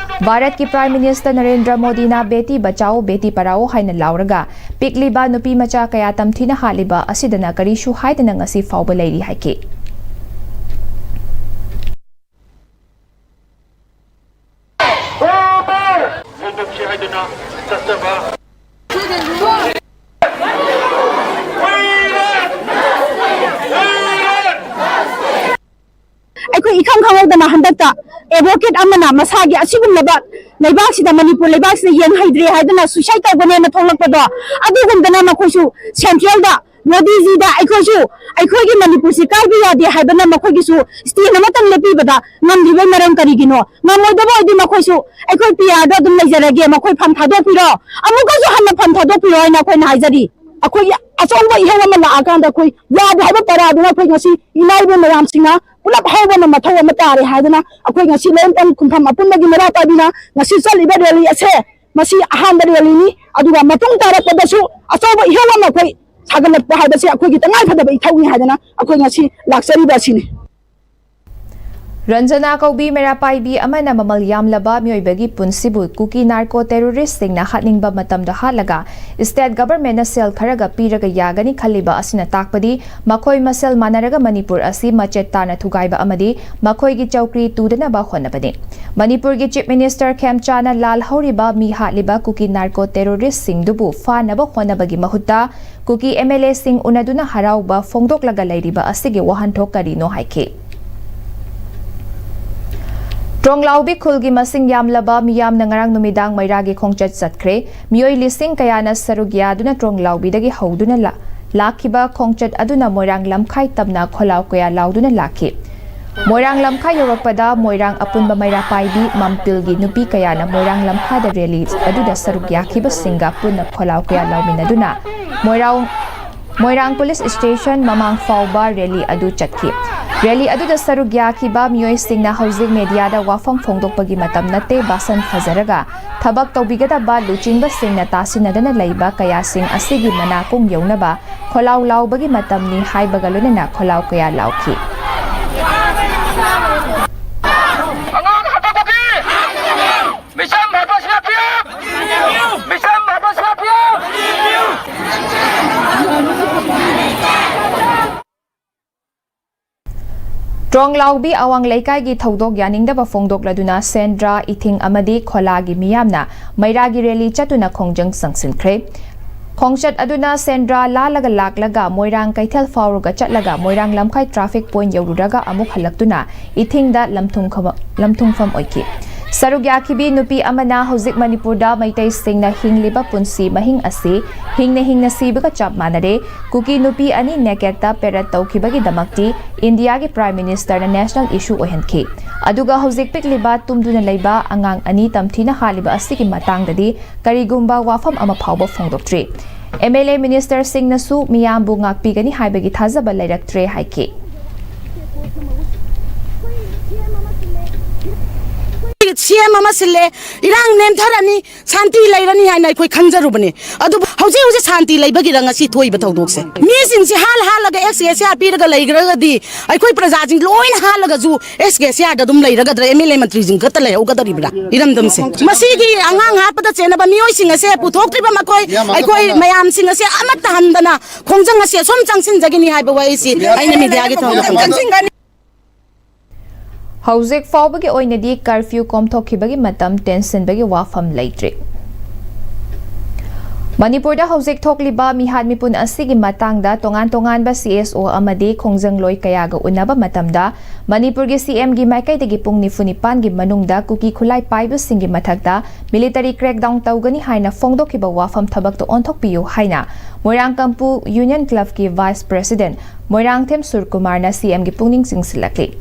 ꯚꯥꯔꯠꯀꯤ ꯄ꯭ꯔꯥꯏꯝ ꯃꯤꯅꯤꯁꯇꯔ ꯅꯔꯦꯟꯗ꯭ꯔ ꯃꯣꯗꯤꯅ "ꯕꯦꯇꯤ ꯕꯆꯥꯎ, ꯕꯦꯇꯤ ꯄꯔꯥꯎ" ꯍꯥꯏꯅ ꯂꯥꯎꯔꯒ ꯄꯤꯛꯂꯤꯕ ꯅꯨꯄꯤ ꯃꯆꯥ ꯀꯌꯥ ꯇꯝꯊꯤꯅ ꯍꯥꯠꯂꯤꯕ ꯑꯁꯤꯗꯅ ꯀꯔꯤꯁꯨ ꯍꯥꯏꯗꯅ ꯉꯁꯤ ꯐꯥꯎꯕ ꯂꯩꯔꯤ ꯍꯥꯏꯈꯤ꯫ ꯍꯦꯟꯗꯣꯛꯁꯤ ꯍꯥꯏꯗꯨꯅ ꯆꯠꯆꯕ꯫ ꯑꯩꯈꯣꯏ ꯏꯈꯪ ꯈꯪꯍꯧꯗꯅ ꯍꯟꯗꯛꯇ ꯑꯦꯗꯚꯣꯀꯦꯠ ꯑꯃꯅ ꯃꯁꯥꯒꯤ ꯑꯁꯤꯒꯨꯝꯂꯕ ꯂꯩꯕꯥꯛꯁꯤꯗ, ꯃꯅꯤꯄꯨꯔ ꯂꯩꯕꯥꯛꯁꯤꯗ ꯌꯦꯡ ꯍꯩꯗ꯭ꯔꯦ ꯍꯥꯏꯗꯨꯅ ꯁꯨꯏꯁꯥꯏꯠ ꯇꯧꯒꯅꯦꯅ ꯊꯣꯛꯂꯛꯄꯗꯣ, ꯑꯗꯨꯒꯨꯝꯗꯅ ꯃꯈꯣꯏꯁꯨ ꯁꯦꯟꯇ꯭ꯔꯦꯜꯗ ꯃꯣꯗꯤꯖꯤꯗ ꯑꯩꯈꯣꯏꯁꯨ ꯑꯩꯈꯣꯏꯒꯤ ꯃꯅꯤꯄꯨꯔꯁꯤ ꯀꯥꯏꯕ ꯌꯥꯗꯦ ꯍꯥꯏꯕꯅ ꯃꯈꯣꯏꯒꯤꯁꯨ ꯁ꯭ꯇꯦꯟ ꯑꯃꯇꯪ ꯂꯦꯞꯄꯤꯕꯗ ꯉꯝꯗ꯭ꯔꯤꯕꯩ ꯃꯔꯝ ꯀꯔꯤꯒꯤꯅꯣ? ꯉꯝꯃꯣꯏꯗꯕ ꯑꯣꯏꯗꯤ ꯃꯈꯣꯏꯁꯨ ꯑꯩꯈꯣꯏ ꯄꯤ ꯑꯥꯔꯗ ꯑꯗꯨꯝ ꯂꯩꯖꯔꯒꯦ, ꯃꯈꯣꯏ ꯐꯝ ꯊꯥꯗꯣꯛꯄꯤꯔꯣ, ꯑꯃꯨꯛꯀꯁꯨ ꯍꯟꯅ ꯐꯝ ꯊꯥꯗꯣꯛꯄꯤꯔꯣ ꯍꯥꯏꯅ ꯑꯩꯈꯣꯏꯅ ꯍꯥꯏꯖꯔꯤ꯫ ꯑꯩꯈꯣꯏꯒꯤ ꯑꯆꯧꯕ ꯏꯍꯧ ꯑꯃ ꯂꯥꯛꯑꯀꯥꯟꯗ ꯑꯩꯈꯣꯏ ꯌꯥꯗꯦ ꯍꯥꯏꯕ ꯄꯔꯥꯗꯨꯅ ꯑꯩꯈꯣꯏ ꯉꯁꯤ ꯏꯃꯥ ꯏꯕꯦꯟ ꯃꯌꯥꯝꯁꯤꯡꯅ ꯄꯨꯂꯞ ꯍꯧꯕꯅ ꯃꯊꯧ ꯑꯃ ꯇꯥꯔꯦ ꯍꯥꯏꯗꯅ ꯑꯩꯈꯣꯏ ꯉꯁꯤ ꯂꯩꯃꯄꯣꯛꯄꯝ ꯈꯨꯟꯐꯝ ꯑꯄꯨꯟꯕꯒꯤ ꯃꯩꯔꯥ ꯄꯥꯏꯕꯤꯅ ꯉꯁꯤ ꯆꯠꯂꯤꯕ ꯔꯦꯂꯤ ꯑꯁꯦ ꯃꯁꯤ ꯑꯍꯥꯟꯕ ꯔꯦꯂꯤꯅꯤ꯫ ꯑꯗꯨꯒ ꯃꯇꯨꯡ ꯇꯥꯔꯛꯄꯗꯁꯨ ꯑꯆꯧꯕ ꯏꯍꯧ ꯑꯃ ꯑꯩꯈꯣꯏ ꯁꯥꯒꯠꯂꯛꯄ ꯍꯥꯏꯕꯁꯤ ꯑꯩꯈꯣꯏꯒꯤ ꯇꯉꯥꯏꯐꯗꯕ ꯏꯊꯧꯅꯤ ꯍꯥꯏꯗꯅ ꯑꯩꯈꯣꯏ ꯉꯁꯤ ꯂꯥꯛꯆꯔꯤꯕ ꯑꯁꯤꯅꯤ꯫ ꯔꯟꯖꯅꯥ ꯀꯧꯕꯤ ꯃꯩꯔꯥ ꯄꯥꯏꯕꯤ ꯑꯃꯅ ꯃꯃꯜ ꯌꯥꯝꯂꯕ ꯃꯤꯑꯣꯏꯕꯒꯤ ꯄꯨꯟꯁꯤꯕꯨ ꯀꯨꯀꯤ ꯅꯥꯔꯀꯣ ꯇꯦꯔꯣꯔꯤꯁꯁꯤꯡꯅ ꯍꯥꯠꯅꯤꯡꯕ ꯃꯇꯝꯗ ꯍꯥꯠꯂꯒ ꯁ꯭ꯇꯦꯠ ꯒꯚꯔꯟꯃꯦꯟꯠꯅ ꯁꯦꯜ ꯈꯔꯒ ꯄꯤꯔꯒ ꯌꯥꯒꯅꯤ ꯈꯜꯂꯤꯕ ꯑꯁꯤꯅ ꯇꯥꯛꯄꯗꯤ ꯃꯈꯣꯏ ꯃꯁꯦꯜ ꯃꯥꯟꯅꯔꯒ ꯃꯅꯤꯄꯨꯔ ꯑꯁꯤ ꯃꯆꯦꯠ ꯇꯥꯅ ꯊꯨꯒꯥꯏꯕ ꯑꯃꯗꯤ ꯃꯈꯣꯏꯒꯤ ꯆꯧꯀ꯭ꯔꯤ ꯇꯨꯗꯅꯕ ꯍꯣꯠꯅꯕꯅꯤ꯫ ꯃꯅꯤꯄꯨꯔꯒꯤ ꯆꯤꯐ ꯃꯤꯅꯤꯁꯇꯔ ꯈꯦꯝꯆꯥꯅ ꯂꯥꯜꯍꯧꯔꯤꯕ ꯃꯤ ꯍꯥꯠꯂꯤꯕ ꯀꯨꯀꯤ ꯅꯥꯔꯀꯣ ꯇꯦꯔꯣꯔꯤꯁꯁꯤꯡꯗꯨꯕꯨ ꯐꯥꯅꯕ ꯍꯣꯠꯅꯕꯒꯤ ꯃꯍꯨꯠꯇ ꯀꯨꯀꯤ ꯑꯦꯝ ꯑꯦꯜ ꯑꯦꯁꯤꯡ ꯎꯅꯗꯨꯅ ꯍꯔꯥꯎꯕ ꯐꯣꯡꯗꯣꯛꯂꯒ ꯂꯩꯔꯤꯕ ꯑꯁꯤꯒꯤ ꯋꯥꯍꯟꯊꯣꯛ ꯀꯔꯤꯅꯣ ꯍꯥꯏꯈꯤ꯫ ꯇ꯭ꯔꯣꯡꯂꯥꯎꯕꯤ ꯈꯨꯜꯒꯤ ꯃꯁꯤꯡ ꯌꯥꯝꯂꯕ ꯃꯤꯌꯥꯝꯅ ꯉꯔꯥꯡ ꯅꯨꯃꯤꯗꯥꯡ ꯃꯩꯔꯥꯒꯤ ꯈꯣꯡꯆꯠ ꯆꯠꯈ꯭ꯔꯦ꯫ ꯃꯤꯑꯣꯏ ꯂꯤꯁꯤꯡ ꯀꯌꯥꯅ ꯁꯔꯨꯛ ꯌꯥꯗꯨꯅ ꯇ꯭ꯔꯣꯡꯂꯥꯎꯕꯤꯗꯒꯤ ꯍꯧꯗꯨꯅ ꯂꯥ-, ꯂꯥꯛꯈꯤꯕ ꯈꯣꯡꯆꯠ ꯑꯗꯨꯅ ꯃꯣꯏꯔꯥꯡ ꯂꯝꯈꯥꯏ ꯇꯝꯅ ꯈꯣꯜꯂꯥꯎ ꯀꯌꯥ ꯂꯥꯎꯗꯨꯅ ꯂꯥꯛꯈꯤ꯫ ꯃꯣꯏꯔꯥꯡ ꯂꯝꯈꯥꯏ ꯌꯧꯔꯛꯄꯗ ꯃꯣꯏꯔꯥꯡ ꯑꯄꯨꯟꯕ ꯃꯩꯔꯥ ꯄꯥꯏꯕꯤ ꯃꯝꯄꯤꯜꯒꯤ ꯅꯨꯄꯤ ꯀꯌꯥꯅ ꯃꯣꯏꯔꯥꯡ ꯂꯝꯈꯥꯏꯗ ꯔꯦꯂꯤ ꯑꯗꯨꯗ ꯁꯔꯨꯛ ꯌꯥꯈꯤꯕꯁꯤꯡꯒ ꯄꯨꯟꯅ ꯈꯣꯜꯂꯥꯎ ꯀꯌꯥ ꯂꯥꯎꯃꯤꯟꯅꯗꯨꯅ ꯃꯣꯏꯔꯥꯡ ꯃꯣꯏꯔꯥꯡ ꯄꯨꯂꯤꯁ ꯁ꯭ꯇꯦꯁꯟ ꯃꯃꯥꯡ ꯐꯥꯎꯕ ꯔꯦꯂꯤ ꯑꯗꯨ ꯆꯠꯈꯤ꯫ ꯔꯦꯂꯤ ꯑꯗꯨꯗ ꯁꯔꯨꯛ ꯌꯥꯈꯤꯕ ꯃꯤꯑꯣꯏꯁꯤꯡꯅ ꯍꯧꯖꯤꯛ ꯃꯦꯗꯤꯌꯥꯗ ꯋꯥꯐꯝ ꯐꯣꯡꯗꯣꯛꯄꯒꯤ ꯃꯇꯝ ꯅꯠꯇꯦ, ꯕꯥꯁꯟ ꯐꯖꯔꯒ ꯊꯕꯛ ꯇꯧꯕꯤꯒꯗꯕ ꯂꯨꯆꯤꯡꯕꯁꯤꯡꯅ ꯇꯥꯁꯤꯟꯅꯗꯅ ꯂꯩꯕ ꯀꯌꯥꯁꯤꯡ ꯑꯁꯤꯒꯤ ꯃꯅꯥꯀꯣꯡ ꯌꯧꯅꯕ ꯈꯣꯜꯂꯥꯎ ꯂꯥꯎꯕꯒꯤ ꯃꯇꯝꯅꯤ ꯍꯥꯏꯕꯒ ꯂꯣꯏꯅꯅ ꯈꯣꯜꯂꯥꯎ ꯀꯌꯥ ꯂꯥꯎꯈꯤ꯫ ꯑꯉꯥꯡ ꯍꯥꯠꯄ ꯀꯨꯀꯤ! ꯃꯤꯆꯝ ꯍꯥꯠꯄ ꯁꯤ ꯑꯥꯔ ꯄꯤ ꯑꯦꯐ! ꯃꯤꯆꯝ ꯍꯥꯠꯄ ꯁꯤ ꯑꯥꯔ ꯄꯤ ꯑꯦꯐ! ꯇ꯭ꯔꯣꯡꯂꯥꯎꯕꯤ ꯑꯋꯥꯡ ꯂꯩꯀꯥꯏꯒꯤ ꯊꯧꯗꯣꯛ ꯌꯥꯅꯤꯡꯗꯕ ꯐꯣꯡꯗꯣꯛꯂꯗꯨꯅ ꯁꯦꯟꯗ꯭ꯔꯥ, ꯏꯊꯤꯡ ꯑꯃꯗꯤ ꯈꯣꯂꯥꯒꯤ ꯃꯤꯌꯥꯝꯅ ꯃꯩꯔꯥꯒꯤ ꯔꯦꯂꯤ ꯆꯠꯇꯨꯅ ꯈꯣꯡꯖꯪ ꯆꯪꯁꯤꯟꯈ꯭ꯔꯦ꯫ ꯈꯣꯡꯆꯠ ꯑꯗꯨꯅ ꯁꯦꯟꯗ꯭ꯔꯥ ꯂꯥꯜꯂꯒ ꯂꯥꯛꯂꯒ ꯃꯣꯏꯔꯥꯡ ꯀꯩꯊꯦꯜ ꯐꯥꯎꯔꯒ ꯆꯠꯂꯒ ꯃꯣꯏꯔꯥꯡ ꯂꯝꯈꯥꯏ ꯇ꯭ꯔꯥꯐꯤꯛ ꯄꯣꯏꯟꯠ ꯌꯧꯔꯨꯔꯒ ꯑꯃꯨꯛ ꯍꯜꯂꯛꯇꯨꯅ ꯏꯊꯤꯡꯗ ꯂꯝꯊꯨꯡꯈꯕ-, ꯂꯝꯊꯨꯡꯐꯝ ꯑꯣꯏꯈꯤ꯫ ꯁꯔꯨꯛ ꯌꯥꯈꯤꯕꯤ ꯅꯨꯄꯤ ꯑꯃꯅ ꯍꯧꯖꯤꯛ ꯃꯅꯤꯄꯨꯔꯗ ꯃꯩꯇꯩꯁꯤꯡꯅ ꯍꯤꯡꯂꯤꯕ ꯄꯨꯟꯁꯤ ꯃꯍꯤꯡ ꯑꯁꯤ ꯍꯤꯡꯅ ꯍꯤꯡꯅ ꯁꯤꯕꯒ ꯆꯞ ꯃꯥꯟꯅꯔꯦ꯫ ꯀꯨꯀꯤ ꯅꯨꯄꯤ ꯑꯅꯤ ꯅꯦꯀꯦꯠꯇ ꯄꯦꯔꯦꯗ ꯇꯧꯈꯤꯕꯒꯤꯗꯃꯛꯇꯤ ꯏꯟꯗꯤꯌꯥꯒꯤ ꯄ꯭ꯔꯥꯏꯝ ꯃꯤꯅꯤꯁꯇꯔꯅ ꯅꯦꯁꯅꯦꯜ ꯏꯁꯨ ꯑꯣꯏꯍꯟꯈꯤ꯫ ꯑꯗꯨꯒ ꯍꯧꯖꯤꯛ ꯄꯤꯛꯂꯤꯕ ꯇꯨꯝꯗꯨꯅ ꯂꯩꯕ ꯑꯉꯥꯡ ꯑꯅꯤ ꯇꯝꯊꯤꯅ ꯍꯥꯠꯂꯤꯕ ꯑꯁꯤꯒꯤ ꯃꯇꯥꯡꯗꯗꯤ ꯀꯔꯤꯒꯨꯝꯕ ꯋꯥꯐꯝ ꯑꯃ ꯐꯥꯎꯕ ꯐꯣꯡꯗꯣꯛꯇ꯭ꯔꯤ꯫ ꯑꯦꯝ ꯑꯦꯜ ꯑꯦ ꯃꯤꯅꯤꯁꯇꯔꯁꯤꯡꯅꯁꯨ ꯃꯤꯌꯥꯝꯕꯨ ꯉꯥꯛꯄꯤꯒꯅꯤ ꯍꯥꯏꯕꯒꯤ ꯊꯥꯖꯕ ꯂꯩꯔꯛꯇ꯭ꯔꯦ ꯍꯥꯏꯈꯤ꯫ ꯁꯤ ꯑꯦꯝ ꯑꯃ ꯁꯤꯜꯂꯦ, ꯏꯔꯥꯡ ꯅꯦꯝꯊꯔꯅꯤ, ꯁꯥꯟꯇꯤ ꯂꯩꯔꯅꯤ ꯍꯥꯏꯅ ꯑꯩꯈꯣꯏ ꯈꯟꯖꯔꯨꯕꯅꯦ꯫ ꯑꯗꯨꯕꯨ ꯍꯧꯖꯤꯛ ꯍꯧꯖꯤꯛ ꯁꯥꯟꯇꯤ ꯂꯩꯕꯒꯤꯔ ꯉꯁꯤ ꯊꯣꯛꯏꯕ ꯊꯧꯗꯣꯛꯁꯦ? ꯃꯤꯁꯤꯡꯁꯦ ꯍꯥꯜ ꯍꯥꯜꯂꯒ ꯑꯦꯁ ꯀꯦ ꯑꯦꯁ ꯑꯥꯔ ꯄꯤꯔꯒ ꯂꯩꯈ꯭ꯔꯒꯗꯤ ꯑꯩꯈꯣꯏ ꯄ꯭ꯔꯖꯥꯁꯤꯡ ꯂꯣꯏꯅ ꯍꯥꯜꯂꯒꯁꯨ ꯑꯦꯁ ꯀꯦ ꯑꯦꯁ ꯑꯥꯔꯗ ꯑꯗꯨꯝ ꯂꯩꯔꯒꯗ꯭ꯔꯥ? ꯑꯦꯝ ꯑꯦꯜ ꯑꯦ ꯃꯟꯇ꯭ꯔꯤꯁꯤꯡ ꯈꯛꯇ ꯂꯩꯍꯧꯒꯗꯧꯔꯤꯕ꯭ꯔꯥ? ꯏꯔꯝꯗꯝꯁꯦ ꯃꯁꯤꯒꯤ ꯑꯉꯥꯡ ꯍꯥꯠꯄꯗ ꯆꯦꯟꯅꯕ ꯃꯤꯑꯣꯏꯁꯤꯡ ꯑꯁꯦ ꯄꯨꯊꯣꯛꯇ꯭ꯔꯤꯕ ꯃꯈꯣꯏ, ꯑꯩꯈꯣꯏ ꯃꯌꯥꯝꯁꯤꯡ ꯑꯁꯦ ꯑꯃꯠꯇ ꯍꯟꯗꯅ ꯈꯣꯡꯖꯪ ꯑꯁꯤ ꯑꯁꯨꯝ ꯆꯪꯁꯤꯟꯖꯒꯅꯤ ꯍꯥꯏꯕ ꯋꯥꯍꯩꯁꯤ ꯑꯩꯅ ꯃꯤꯗꯤꯌꯥꯒꯤ ꯊꯧꯔꯝꯗ ꯊꯝꯖꯒꯦ꯫ ꯍꯧꯖꯤꯛ ꯐꯥꯎꯕꯒꯤ ꯑꯣꯏꯅꯗꯤ ꯀꯔꯐ꯭ꯌꯨ ꯀꯣꯝꯊꯣꯛꯈꯤꯕꯒꯤ ꯃꯇꯝ ꯇꯦꯟꯁꯤꯟꯕꯒꯤ ꯋꯥꯐꯝ ꯂꯩꯇ꯭ꯔꯤ꯫ ꯃꯅꯤꯄꯨꯔꯗ ꯍꯧꯖꯤꯛ ꯊꯣꯛꯂꯤꯕ ꯃꯤꯍꯥꯠ ꯃꯤꯄꯨꯟ ꯑꯁꯤꯒꯤ ꯃꯇꯥꯡꯗ ꯇꯣꯉꯥꯟ ꯇꯣꯉꯥꯟꯕ ꯁꯤ ꯑꯦꯁ ꯑꯣ ꯑꯃꯗꯤ ꯈꯣꯡꯖꯪꯂꯣꯏ ꯀꯌꯥꯒ ꯎꯅꯕ ꯃꯇꯝꯗ, ꯃꯅꯤꯄꯨꯔꯒꯤ ꯁꯤ ꯑꯦꯝꯒꯤ ꯃꯥꯏꯀꯩꯗꯒꯤ ꯄꯨꯡ ꯅꯤꯐꯨ ꯅꯤꯄꯥꯟꯒꯤ ꯃꯅꯨꯡꯗ ꯀꯨꯀꯤ ꯈꯨꯠꯂꯥꯏ ꯄꯥꯏꯕꯁꯤꯡꯒꯤ ꯃꯊꯛꯇ ꯃꯤꯂꯤꯇꯔꯤ ꯀ꯭ꯔꯦꯛꯗꯥꯎꯟ ꯇꯧꯒꯅꯤ ꯍꯥꯏꯅ ꯐꯣꯡꯗꯣꯛꯈꯤꯕ ꯋꯥꯐꯝ ꯊꯕꯛꯇ ꯑꯣꯟꯊꯣꯛꯄꯤꯌꯨ ꯍꯥꯏꯅ ꯃꯣꯏꯔꯥꯡ ꯀꯝꯄꯨ ꯌꯨꯅꯤꯌꯟ ꯀ꯭ꯂꯕꯀꯤ ꯚꯥꯏꯁ ꯄ꯭ꯔꯦꯁꯤꯗꯦꯟꯠ ꯃꯣꯏꯔꯥꯡꯊꯦꯝ ꯁꯨꯔꯀꯨꯃꯥꯔꯅ ꯁꯤ ꯑꯦꯝꯒꯤ ꯄꯨꯛꯅꯤꯡ ꯆꯤꯡꯁꯤꯜꯂꯛꯂꯤ꯫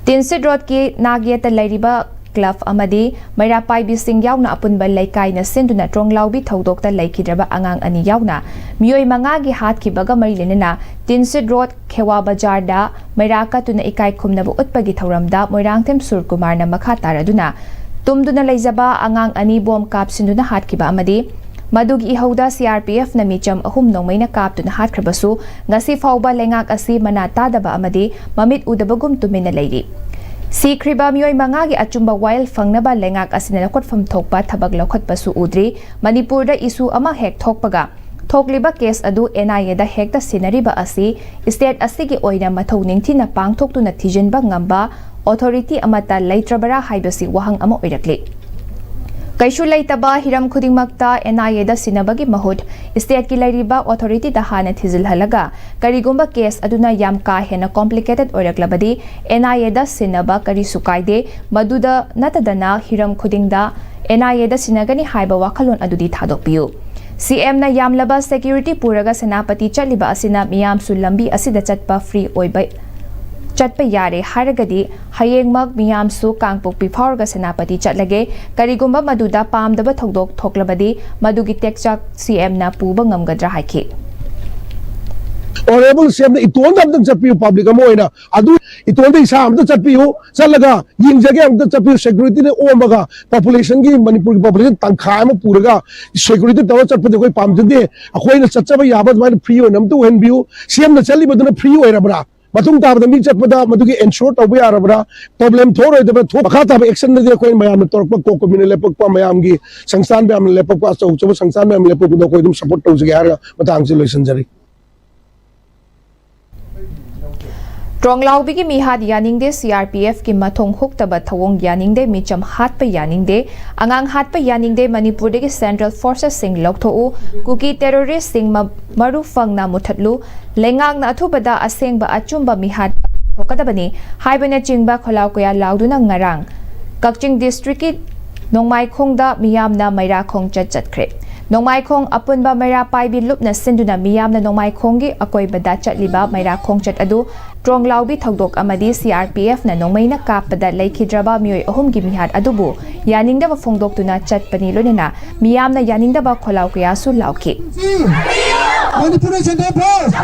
ꯇꯤꯟꯁꯤꯠ ꯔꯣꯗꯀꯤ ꯅꯥꯛ ꯌꯦꯠꯇ ꯂꯩꯔꯤꯕ ꯀ꯭ꯂꯕ ꯑꯃꯗꯤ ꯃꯩꯔꯥ ꯄꯥꯏꯕꯤꯁꯤꯡ ꯌꯥꯎꯅ ꯑꯄꯨꯟꯕ ꯂꯩꯀꯥꯏꯅ ꯁꯤꯟꯗꯨꯅ ꯇ꯭ꯔꯣꯡꯂꯥꯎꯕꯤ ꯊꯧꯗꯣꯛꯇ ꯂꯩꯈꯤꯗ꯭ꯔꯕ ꯑꯉꯥꯡ ꯑꯅꯤ ꯌꯥꯎꯅ ꯃꯤꯑꯣꯏ ꯃꯉꯥꯒꯤ ꯍꯥꯠꯈꯤꯕꯒ ꯃꯔꯤ ꯂꯩꯅꯅ ꯇꯤꯟꯁꯤꯠ ꯔꯣꯗ ꯈꯦꯋꯥ ꯕꯖꯥꯔꯗ ꯃꯩꯔꯥ ꯀꯠꯇꯨꯅ ꯏꯀꯥꯏ ꯈꯨꯝꯅꯕ ꯎꯠꯄꯒꯤ ꯊꯧꯔꯝꯗ ꯃꯣꯏꯔꯥꯡꯊꯦꯝ ꯁꯨꯔꯀꯨꯃꯥꯔꯅ ꯃꯈꯥ ꯇꯥꯔꯗꯨꯅ ꯇꯨꯝꯗꯨꯅ ꯂꯩꯖꯕ ꯑꯉꯥꯡ ꯑꯅꯤ ꯕꯣꯝ ꯀꯥꯞꯁꯤꯟꯗꯨꯅ ꯍꯥꯠꯈꯤꯕ ꯑꯃꯗꯤ ꯃꯗꯨꯒꯤ ꯏꯍꯧꯗ ꯁꯤ ꯑꯥꯔ ꯄꯤ ꯑꯦꯐꯅ ꯃꯤꯆꯝ ꯑꯍꯨꯝ ꯅꯣꯡꯃꯩꯅ ꯀꯥꯞꯇꯨꯅ ꯍꯥꯠꯈ꯭ꯔꯕꯁꯨ ꯉꯁꯤ ꯐꯥꯎꯕ ꯂꯩꯉꯥꯛ ꯑꯁꯤ ꯃꯅꯥ ꯇꯥꯗꯕ ꯑꯃꯗꯤ ꯃꯃꯤꯠ ꯎꯗꯕꯒꯨꯝ ꯇꯨꯃꯤꯟꯅ ꯂꯩꯔꯤ꯫ ꯁꯤꯈ꯭ꯔꯤꯕ ꯃꯤꯑꯣꯏ ꯃꯉꯥꯒꯤ ꯑꯆꯨꯝꯕ ꯋꯥꯌꯦꯜ ꯐꯪꯅꯕ ꯂꯩꯉꯥꯛ ꯑꯁꯤꯅ ꯂꯧꯈꯠꯐꯝ ꯊꯣꯛꯄ ꯊꯕꯛ ꯂꯧꯈꯠꯄꯁꯨ ꯎꯗ꯭ꯔꯤ꯫ ꯃꯅꯤꯄꯨꯔꯗ ꯏꯁꯨ ꯑꯃ ꯍꯦꯛ ꯊꯣꯛꯄꯒ ꯊꯣꯛꯂꯤꯕ ꯀꯦꯁ ꯑꯗꯨ ꯑꯦꯟ ꯑꯥꯏ ꯑꯦꯗ ꯍꯦꯛꯇ ꯁꯤꯟꯅꯔꯤꯕ ꯑꯁꯤ ꯁ꯭ꯇꯦꯠ ꯑꯁꯤꯒꯤ ꯑꯣꯏꯅ ꯃꯊꯧ ꯅꯤꯡꯊꯤꯅ ꯄꯥꯡꯊꯣꯛꯇꯨꯅ ꯊꯤꯖꯤꯟꯕ ꯉꯝꯕ ꯑꯣꯊꯣꯔꯤꯇꯤ ꯑꯃꯠꯇ ꯂꯩꯇ꯭ꯔꯕꯔꯥ ꯍꯥꯏꯕꯁꯤ ꯋꯥꯍꯪ ꯑꯃ ꯑꯣꯏꯔꯛꯂꯤ꯫ ꯀꯩꯁꯨ ꯂꯩꯇꯕ ꯍꯤꯔꯝ ꯈꯨꯗꯤꯡꯃꯛꯇ ꯑꯦꯟ ꯑꯥꯏ ꯑꯦꯗ ꯁꯤꯟꯅꯕꯒꯤ ꯃꯍꯨꯠ ꯁ꯭ꯇꯦꯠꯀꯤ ꯂꯩꯔꯤꯕ ꯑꯣꯊꯣꯔꯤꯇꯤꯗ ꯍꯥꯟꯅ ꯊꯤꯖꯤꯜꯍꯜꯂꯒ ꯀꯔꯤꯒꯨꯝꯕ ꯀꯦꯁ ꯑꯗꯨꯅ ꯌꯥꯝ ꯀꯥ ꯍꯦꯟꯅ ꯀꯣꯝꯄ꯭ꯂꯤꯀꯦꯇꯦꯗ ꯑꯣꯏꯔꯛꯂꯕꯗꯤ ꯑꯦꯟ ꯑꯥꯏ ꯑꯦꯗ ꯁꯤꯟꯅꯕ ꯀꯔꯤꯁꯨ ꯀꯥꯏꯗꯦ꯫ ꯃꯗꯨꯗ ꯅꯠꯇꯗꯅ ꯍꯤꯔꯝ ꯈꯨꯗꯤꯡꯗ ꯑꯦꯟ ꯑꯥꯏ ꯑꯦꯗ ꯁꯤꯟꯅꯒꯅꯤ ꯍꯥꯏꯕ ꯋꯥꯈꯜꯂꯣꯟ ꯑꯗꯨꯗꯤ ꯊꯥꯗꯣꯛꯄꯤꯌꯨ꯫ ꯁꯤ ꯑꯦꯝꯅ ꯌꯥꯝꯂꯕ ꯁꯦꯀ꯭ꯌꯨꯔꯤꯇꯤ ꯄꯨꯔꯒ ꯁꯦꯅꯥꯄꯇꯤ ꯆꯠꯂꯤꯕ ꯑꯁꯤꯅ ꯃꯤꯌꯥꯝꯁꯨ ꯂꯝꯕꯤ ꯑꯁꯤꯗ ꯆꯠꯄ ꯐ꯭ꯔꯤ ꯑꯣꯏꯕ ꯆꯠꯄ ꯌꯥꯔꯦ ꯍꯥꯏꯔꯒꯗꯤ ꯍꯌꯦꯡꯃꯛ ꯃꯤꯌꯥꯝꯁꯨ ꯀꯥꯡꯄꯣꯛꯄꯤ ꯐꯥꯎꯔꯒ ꯁꯦꯅꯥꯄꯇꯤ ꯆꯠꯂꯒꯦ꯫ ꯀꯔꯤꯒꯨꯝꯕ ꯃꯗꯨꯗ ꯄꯥꯝꯗꯕ ꯊꯧꯗꯣꯛ ꯊꯣꯛꯂꯕꯗꯤ ꯃꯗꯨꯒꯤ ꯇꯦꯛꯆꯥꯛ ꯁꯤ ꯑꯦꯝꯅ ꯄꯨꯕ ꯉꯝꯒꯗ꯭ꯔꯥ ꯍꯥꯏꯈꯤ꯫ ꯑꯣꯅꯔꯦꯕꯜ ꯁꯤ ꯑꯦꯝꯅ ꯏꯇꯣꯟꯗ ꯑꯝꯇꯪ ꯆꯠꯄꯤꯌꯨ, ꯄꯕ꯭ꯂꯤꯛ ꯑꯃ ꯑꯣꯏꯅ꯫ ꯑꯗꯨ ꯏꯇꯣꯟꯗ ꯏꯁꯥ ꯑꯝꯇ ꯆꯠꯄꯤꯌꯨ, ꯆꯠꯂꯒ ꯌꯦꯡꯖꯒꯦ, ꯑꯝꯇ ꯆꯠꯄꯤꯌꯨ꯫ ꯁꯦꯀ꯭ꯌꯨꯔꯤꯇꯤꯅ ꯑꯣꯝꯃꯒ ꯄꯣꯄꯨꯂꯦꯁꯟꯒꯤ, ꯃꯅꯤꯄꯨꯔꯒꯤ ꯄꯣꯄꯨꯂꯦꯁꯟ ꯇꯪꯈꯥꯏ ꯑꯃ ꯄꯨꯔꯒ ꯁꯦꯀ꯭ꯌꯨꯔꯤꯇꯤ ꯇꯧꯔ ꯆꯠꯄꯗꯤ ꯑꯩꯈꯣꯏ ꯄꯥꯝꯖꯗꯦ꯫ ꯑꯩꯈꯣꯏꯅ ꯆꯠꯆꯕ ꯌꯥꯕ ꯑꯗꯨꯃꯥꯏꯅ ꯐ꯭ꯔꯤ ꯑꯣꯏꯅ ꯑꯝꯇ ꯑꯣꯏꯍꯟꯕꯤꯌꯨ꯫ ꯁꯤ ꯑꯦꯝꯅ ꯆꯠꯂꯤꯕꯗꯨꯅ ꯐ꯭ꯔꯤ ꯑꯣꯏꯔꯕ꯭ꯔꯥ? ꯃꯇꯨꯡ ꯇꯥꯕꯗ ꯃꯤ ꯆꯠꯄꯗ ꯃꯗꯨꯒꯤ ꯑꯦꯟꯁꯨꯔ ꯇꯧꯕ ꯌꯥꯔꯕ꯭ꯔꯥ? ꯄ꯭ꯔꯣꯕ꯭ꯂꯦꯝ ꯊꯣꯛꯑꯔꯣꯏꯗꯕ, ꯊꯣꯛ-, ꯃꯈꯥ ꯇꯥꯕ ꯑꯦꯛꯁꯟꯗꯗꯤ ꯑꯩꯈꯣꯏ ꯃꯌꯥꯝꯅ ꯇꯧꯔꯛꯄ, ꯀꯣ ꯀꯣꯃꯤꯅ ꯂꯦꯞꯄꯛꯄ ꯃꯌꯥꯝꯒꯤ, ꯁꯪꯁꯊꯥꯟ ꯃꯌꯥꯝꯅ ꯂꯦꯞꯄꯛꯄ, ꯑꯆꯧ ꯑꯆꯧꯕ ꯁꯪꯁꯊꯥꯟ ꯃꯌꯥꯝꯅ ꯂꯦꯞꯄꯛꯄꯗꯣ ꯑꯩꯈꯣꯏ ꯑꯗꯨꯝ ꯁꯄꯣꯔꯠ ꯇꯧꯖꯒꯦ ꯍꯥꯏꯔꯒ ꯃꯇꯥꯡꯁꯤ ꯂꯣꯏꯁꯤꯟꯖꯔꯤ꯫ ꯇ꯭ꯔꯣꯡꯂꯥꯎꯕꯤꯒꯤ ꯃꯤꯍꯥꯠ ꯌꯥꯅꯤꯡꯗꯦ, ꯁꯤ ꯑꯥꯔ ꯄꯤ ꯑꯦꯐꯀꯤ ꯃꯊꯣꯡ ꯍꯨꯛꯇꯕ ꯊꯧꯑꯣꯡ ꯌꯥꯅꯤꯡꯗꯦ, ꯃꯤꯆꯝ ꯍꯥꯠꯄ ꯌꯥꯅꯤꯡꯗꯦ, ꯑꯉꯥꯡ ꯍꯥꯠꯄ ꯌꯥꯅꯤꯡꯗꯦ, ꯃꯅꯤꯄꯨꯔꯗꯒꯤ ꯁꯦꯟꯇ꯭ꯔꯦꯜ ꯐꯣꯔꯁꯦꯁꯁꯤꯡ ꯂꯧꯊꯣꯛꯎ, ꯀꯨꯀꯤ ꯇꯦꯔꯣꯔꯤꯁ꯭ꯠꯁꯤꯡ ꯃ-, ꯃꯔꯨ ꯐꯪꯅ ꯃꯨꯊꯠꯂꯨ, ꯂꯩꯉꯥꯛꯅ ꯑꯊꯨꯕꯗ ꯑꯁꯦꯡꯕ ꯑꯆꯨꯝꯕ ꯃꯤꯍꯥꯠ ꯊꯣꯛꯀꯗꯕꯅꯤ ꯍꯥꯏꯕꯅꯆꯤꯡꯕ ꯈꯣꯜꯂꯥꯎ ꯀꯌꯥ ꯂꯥꯎꯗꯨꯅ ꯉꯔꯥꯡ ꯀꯛꯆꯤꯡ ꯗꯤꯁꯇ꯭ꯔꯤꯛꯀꯤ ꯅꯣꯡꯃꯥꯏꯈꯣꯡꯗ ꯃꯤꯌꯥꯝꯅ ꯃꯩꯔꯥ ꯈꯣꯡꯆꯠ ꯆꯠꯈ꯭ꯔꯦ꯫ ꯅꯣꯡꯃꯥꯏꯈꯣꯡ ꯑꯄꯨꯟꯕ ꯃꯩꯔꯥ ꯄꯥꯏꯕꯤ ꯂꯨꯞꯅ ꯁꯤꯟꯗꯨꯅ ꯃꯤꯌꯥꯝꯅ ꯅꯣꯡꯃꯥꯏꯈꯣꯡꯒꯤ ꯑꯀꯣꯏꯕꯗ ꯆꯠꯂꯤꯕ ꯃꯩꯔꯥ ꯈꯣꯡꯆꯠ ꯑꯗꯨ ꯇ꯭ꯔꯣꯡꯂꯥꯎꯕꯤ ꯊꯧꯗꯣꯛ ꯑꯃꯗꯤ ꯁꯤ ꯑꯥꯔ ꯄꯤ ꯑꯦꯐꯅ ꯅꯣꯡꯃꯩꯅ ꯀꯥꯞꯄꯗ ꯂꯩꯈꯤꯗ꯭ꯔꯕ ꯃꯤꯑꯣꯏ ꯑꯍꯨꯝꯒꯤ ꯃꯤꯍꯥꯠ ꯑꯗꯨꯕꯨ ꯌꯥꯅꯤꯡꯗꯕ ꯐꯣꯡꯗꯣꯛꯇꯨꯅ ꯆꯠꯄꯅꯤ, ꯂꯣꯏꯅꯅ ꯃꯤꯌꯥꯝꯅ ꯌꯥꯅꯤꯡꯗꯕ ꯈꯣꯜꯂꯥꯎ ꯀꯌꯥꯁꯨ ꯂꯥꯎꯈꯤ꯫ Manipur centre force!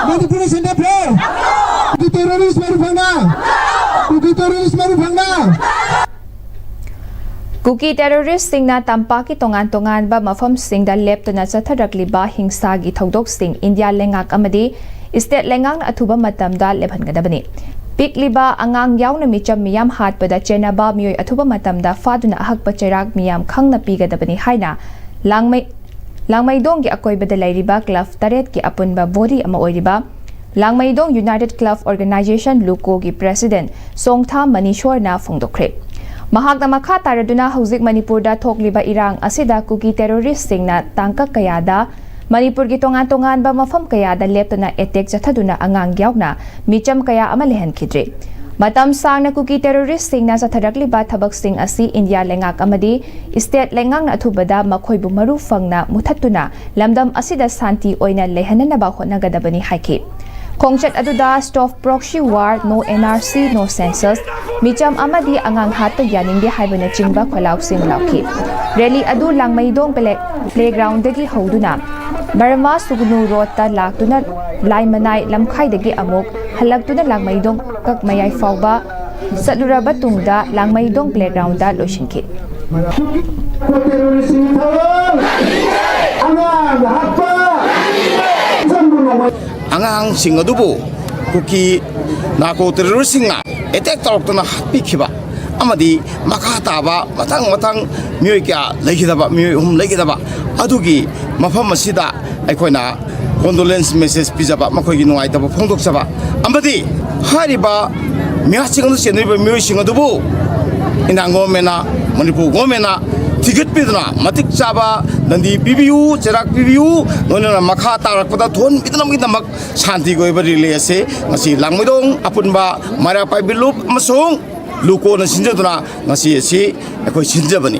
Manipur centre force! Kuki terrorist ꯃꯔꯨ ꯐꯪꯅ! ꯀꯨꯀꯤ ꯇꯦꯔꯣꯔꯤꯁ ꯃꯔꯨ ꯐꯪꯅ! ꯀꯨꯀꯤ ꯇꯦꯔꯣꯔꯤꯁꯁꯤꯡꯅ ꯇꯝꯄꯥꯛꯀꯤ ꯇꯣꯉꯥꯟ ꯇꯣꯉꯥꯟꯕ ꯃꯐꯝꯁꯤꯡꯗ ꯂꯦꯞꯇꯅ ꯆꯠꯊꯔꯛꯂꯤꯕ ꯍꯤꯡꯁꯥꯒꯤ ꯊꯧꯗꯣꯛꯁꯤꯡ ꯏꯟꯗꯤꯌꯥ ꯂꯩꯉꯥꯛ ꯑꯃꯗꯤ ꯁ꯭ꯇꯦꯠ ꯂꯩꯉꯥꯛꯅ ꯑꯊꯨꯕ ꯃꯇꯝꯗ ꯂꯦꯞꯍꯟꯒꯗꯕꯅꯤ꯫ ꯄꯤꯛꯂꯤꯕ ꯑꯉꯥꯡ ꯌꯥꯎꯅ ꯃꯤꯆꯝ ꯃꯤꯌꯥꯝ ꯍꯥꯠꯄꯗ ꯆꯦꯟꯅꯕ ꯃꯤꯑꯣꯏ ꯑꯊꯨꯕ ꯃꯇꯝꯗ ꯐꯥꯗꯨꯅ ꯑꯍꯛꯄ ꯆꯩꯔꯥꯛ ꯃꯤꯌꯥꯝ ꯈꯪꯅ ꯄꯤꯒꯗꯕꯅꯤ ꯍꯥꯏꯅ ꯂꯥꯡꯃꯩ-, ꯂꯥꯡꯃꯩꯗꯣꯡꯒꯤ ꯑꯀꯣꯏꯕꯗ ꯂꯩꯔꯤꯕ ꯀ꯭ꯂꯕ ꯇꯔꯦꯠꯀꯤ ꯑꯄꯨꯟꯕ ꯕꯣꯗꯤ ꯑꯃ ꯑꯣꯏꯔꯤꯕ ꯂꯥꯡꯃꯩꯗꯣꯡ ꯌꯨꯅꯥꯏꯇꯦꯗ ꯀ꯭ꯂꯕ ꯑꯣꯔꯒꯅꯥꯏꯖꯦꯁꯟ, ꯂꯨꯀꯣꯒꯤ ꯄ꯭ꯔꯦꯁꯤꯗꯦꯟꯠ ꯁꯣꯡꯊꯥ ꯃꯅꯤꯁꯣꯔꯅ ꯐꯣꯡꯗꯣꯛꯈ꯭ꯔꯦ꯫ ꯃꯍꯥꯛꯅ ꯃꯈꯥ ꯇꯥꯔꯗꯨꯅ ꯍꯧꯖꯤꯛ ꯃꯅꯤꯄꯨꯔꯗ ꯊꯣꯛꯂꯤꯕ ꯏꯔꯥꯡ ꯑꯁꯤꯗ ꯀꯨꯀꯤ ꯇꯦꯔꯣꯔꯤꯁꯁꯤꯡꯅ ꯇꯥꯡꯀꯛ ꯀꯌꯥꯗ ꯃꯅꯤꯄꯨꯔꯒꯤ ꯇꯣꯉꯥꯟ ꯇꯣꯉꯥꯟꯕ ꯃꯐꯝ ꯀꯌꯥꯗ ꯂꯦꯞꯇꯅ ꯑꯦꯇꯦꯛ ꯆꯠꯊꯗꯨꯅ ꯑꯉꯥꯡ ꯌꯥꯎꯅ ꯃꯤꯆꯝ ꯀꯌꯥ ꯑꯃ ꯂꯩꯍꯟꯈꯤꯗ꯭ꯔꯤ꯫ ꯃꯇꯝ ꯁꯥꯡꯅ ꯀꯨꯀꯤ ꯇꯦꯔꯣꯔꯤꯁꯁꯤꯡꯅ ꯆꯠꯊꯔꯛꯂꯤꯕ ꯊꯕꯛꯁꯤꯡ ꯑꯁꯤ ꯏꯟꯗꯤꯌꯥ ꯂꯩꯉꯥꯛ ꯑꯃꯗꯤ ꯁ꯭ꯇꯦꯠ ꯂꯩꯉꯥꯛꯅ ꯑꯊꯨꯕꯗ ꯃꯈꯣꯏꯕꯨ ꯃꯔꯨ ꯐꯪꯅ ꯃꯨꯊꯠꯇꯨꯅ ꯂꯝꯗꯝ ꯑꯁꯤꯗ ꯁꯥꯟꯇꯤ ꯑꯣꯏꯅ ꯂꯩꯍꯟꯅꯅꯕ ꯍꯣꯠꯅꯒꯗꯕꯅꯤ ꯍꯥꯏꯈꯤ꯫ ꯈꯣꯡꯆꯠ ꯑꯗꯨꯗ Stop Proxy War, No N R C, No Census, ꯃꯤꯆꯝ ꯑꯃꯗꯤ ꯑꯉꯥꯡ ꯍꯥꯠꯄ ꯌꯥꯅꯤꯡꯗꯦ ꯍꯥꯏꯕꯅꯆꯤꯡꯕ ꯈꯣꯜꯂꯥꯎꯁꯤꯡ ꯂꯥꯎꯈꯤ꯫ ꯔꯦꯂꯤ ꯑꯗꯨ ꯂꯥꯡꯃꯩꯗꯣꯡ ꯄ꯭ꯂꯦ-, ꯄ꯭ꯂꯦꯒ꯭ꯔꯥꯎꯟꯗꯒꯤ ꯍꯧꯗꯨꯅ ꯕꯔꯃꯥ ꯁꯨꯒꯅꯨ ꯔꯣꯗꯇ ꯂꯥꯛꯇꯨꯅ ꯂꯥꯏꯃꯅꯥꯏ ꯂꯝꯈꯥꯏꯗꯒꯤ ꯑꯃꯨꯛ ꯍꯜꯂꯛꯇꯨꯅ ꯂꯥꯡꯃꯩꯗꯣꯡ ꯀꯛꯃꯌꯥꯏ ꯐꯥꯎꯕ ꯆꯠꯂꯨꯔꯕ ꯇꯨꯡꯗ ꯂꯥꯡꯃꯩꯗꯣꯡ ꯄ꯭ꯂꯦꯒ꯭ꯔꯥꯎꯟꯗ ꯂꯣꯏꯁꯤꯟꯈꯤ꯫ ꯑꯉꯥꯡꯁꯤꯡ ꯑꯗꯨꯕꯨ ꯀꯨꯀꯤ ꯅꯥꯔꯀꯣ ꯇꯦꯔꯣꯔꯤꯁꯁꯤꯡꯅ ꯑꯦꯇꯦꯛ ꯇꯧꯔꯛꯇꯨꯅ ꯍꯥꯠꯄꯤꯈꯤꯕ ꯑꯃꯗꯤ ꯃꯈꯥ ꯇꯥꯕ ꯃꯊꯪ ꯃꯊꯪ ꯃꯤꯑꯣꯏ ꯀꯌꯥ ꯂꯩꯈꯤꯗꯕ, ꯃꯤꯑꯣꯏ ꯑꯍꯨꯝ ꯂꯩꯈꯤꯗꯕ ꯑꯗꯨꯒꯤ ꯃꯐꯝ ꯑꯁꯤꯗ ꯑꯩꯈꯣꯏꯅ condolence message ꯄꯤꯖꯕ, ꯃꯈꯣꯏꯒꯤ ꯅꯨꯡꯉꯥꯏꯇꯕ ꯐꯣꯡꯗꯣꯛꯆꯕ ꯑꯃꯗꯤ ꯍꯥꯏꯔꯤꯕ ꯃꯤꯍꯥꯠꯁꯤꯡ ꯑꯗꯨ ꯆꯦꯟꯅꯔꯤꯕ ꯃꯤꯑꯣꯏꯁꯤꯡ ꯑꯗꯨꯕꯨ ꯏꯟꯗꯤꯌꯥ ꯒꯣꯔꯃꯦꯟꯅ, ꯃꯅꯤꯄꯨꯔ ꯒꯣꯔꯃꯦꯟꯅ ꯊꯤꯒꯠꯄꯤꯗꯨꯅ ꯃꯇꯤꯛ ꯆꯥꯕ ꯗꯟꯗꯤ ꯄꯤꯕꯤꯌꯨ, ꯆꯩꯔꯥꯛ ꯄꯤꯕꯤꯌꯨ, ꯂꯣꯏꯅꯅ ꯃꯈꯥ ꯇꯥꯔꯛꯄꯗ ꯊꯣꯛꯍꯟꯕꯤꯗꯅꯕꯒꯤꯗꯃꯛ ꯁꯥꯟꯇꯤꯒꯤ ꯑꯣꯏꯕ ꯔꯤꯂꯦ ꯑꯁꯤ ꯉꯁꯤ ꯂꯥꯡꯃꯩꯗꯣꯡ ꯑꯄꯨꯟꯕ ꯃꯩꯔꯥ ꯄꯥꯏꯕꯤ ꯂꯨꯞ ꯑꯃꯁꯨꯡ ꯂꯨꯀꯣꯅ ꯁꯤꯟꯖꯗꯨꯅ ꯉꯁꯤ ꯑꯁꯤ ꯑꯩꯈꯣꯏ ꯁꯤꯟꯖꯕꯅꯤ꯫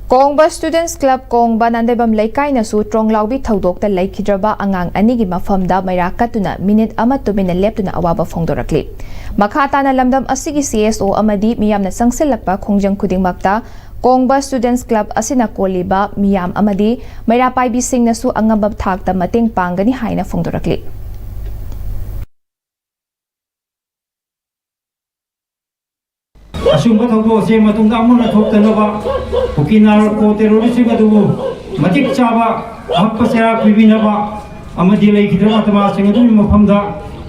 ꯀꯣꯡꯕ Students Club ꯀꯣꯡꯕ ꯅꯥꯟꯗꯩꯕꯝ ꯂꯩꯀꯥꯏꯅꯁꯨ ꯇ꯭ꯔꯣꯡꯂꯥꯎꯕꯤ ꯊꯧꯗꯣꯛꯇ ꯂꯩꯈꯤꯗ꯭ꯔꯕ ꯑꯉꯥꯡ ꯑꯅꯤꯒꯤ ꯃꯐꯝꯗ ꯃꯩꯔꯥ ꯀꯠꯇꯨꯅ ꯃꯤꯅꯤꯠ ꯑꯃ ꯇꯨꯃꯤꯟꯅ ꯂꯦꯞꯇꯨꯅ ꯑꯋꯥꯕ ꯐꯣꯡꯗꯣꯔꯛꯂꯤ꯫ ꯃꯈꯥ ꯇꯥꯅ ꯂꯝꯗꯝ ꯑꯁꯤꯒꯤ C S O ꯑꯃꯗꯤ ꯃꯤꯌꯥꯝꯅ ꯆꯪꯁꯤꯜꯂꯛꯄ ꯈꯣꯡꯖꯪ ꯈꯨꯗꯤꯡꯃꯛꯇ ꯀꯣꯡꯕ Students Club ꯑꯁꯤꯅ ꯀꯣꯜꯂꯤꯕ ꯃꯤꯌꯥꯝ ꯑꯃꯗꯤ ꯃꯩꯔꯥ ꯄꯥꯏꯕꯤꯁꯤꯡꯅꯁꯨ ꯑꯉꯝꯕ ꯊꯥꯛꯇ ꯃꯇꯦꯡ ꯄꯥꯡꯒꯅꯤ ꯍꯥꯏꯅ ꯐꯣꯡꯗꯣꯔꯛꯂꯤ꯫ ꯑꯁꯤꯒꯨꯝꯕ ꯊꯧꯗꯣꯛ ꯑꯁꯤ ꯃꯇꯨꯡꯗ ꯑꯃꯨꯛ ꯍꯟꯅ ꯊꯣꯛꯇꯅꯕ ꯀꯨꯀꯤ ꯅꯥꯔꯀꯣ ꯇꯦꯔꯣꯔꯤꯁꯁꯤꯡ ꯑꯗꯨꯕꯨ ꯃꯇꯤꯛ ꯆꯥꯕ ꯑꯍꯛꯄ ꯆꯩꯔꯥꯛ ꯄꯤꯕꯤꯅꯕ ꯑꯃꯗꯤ ꯂꯩꯈꯤꯗ꯭ꯔꯕ ꯑꯇꯃꯥꯁꯤꯡ ꯑꯗꯨꯒꯤ ꯃꯐꯝꯗ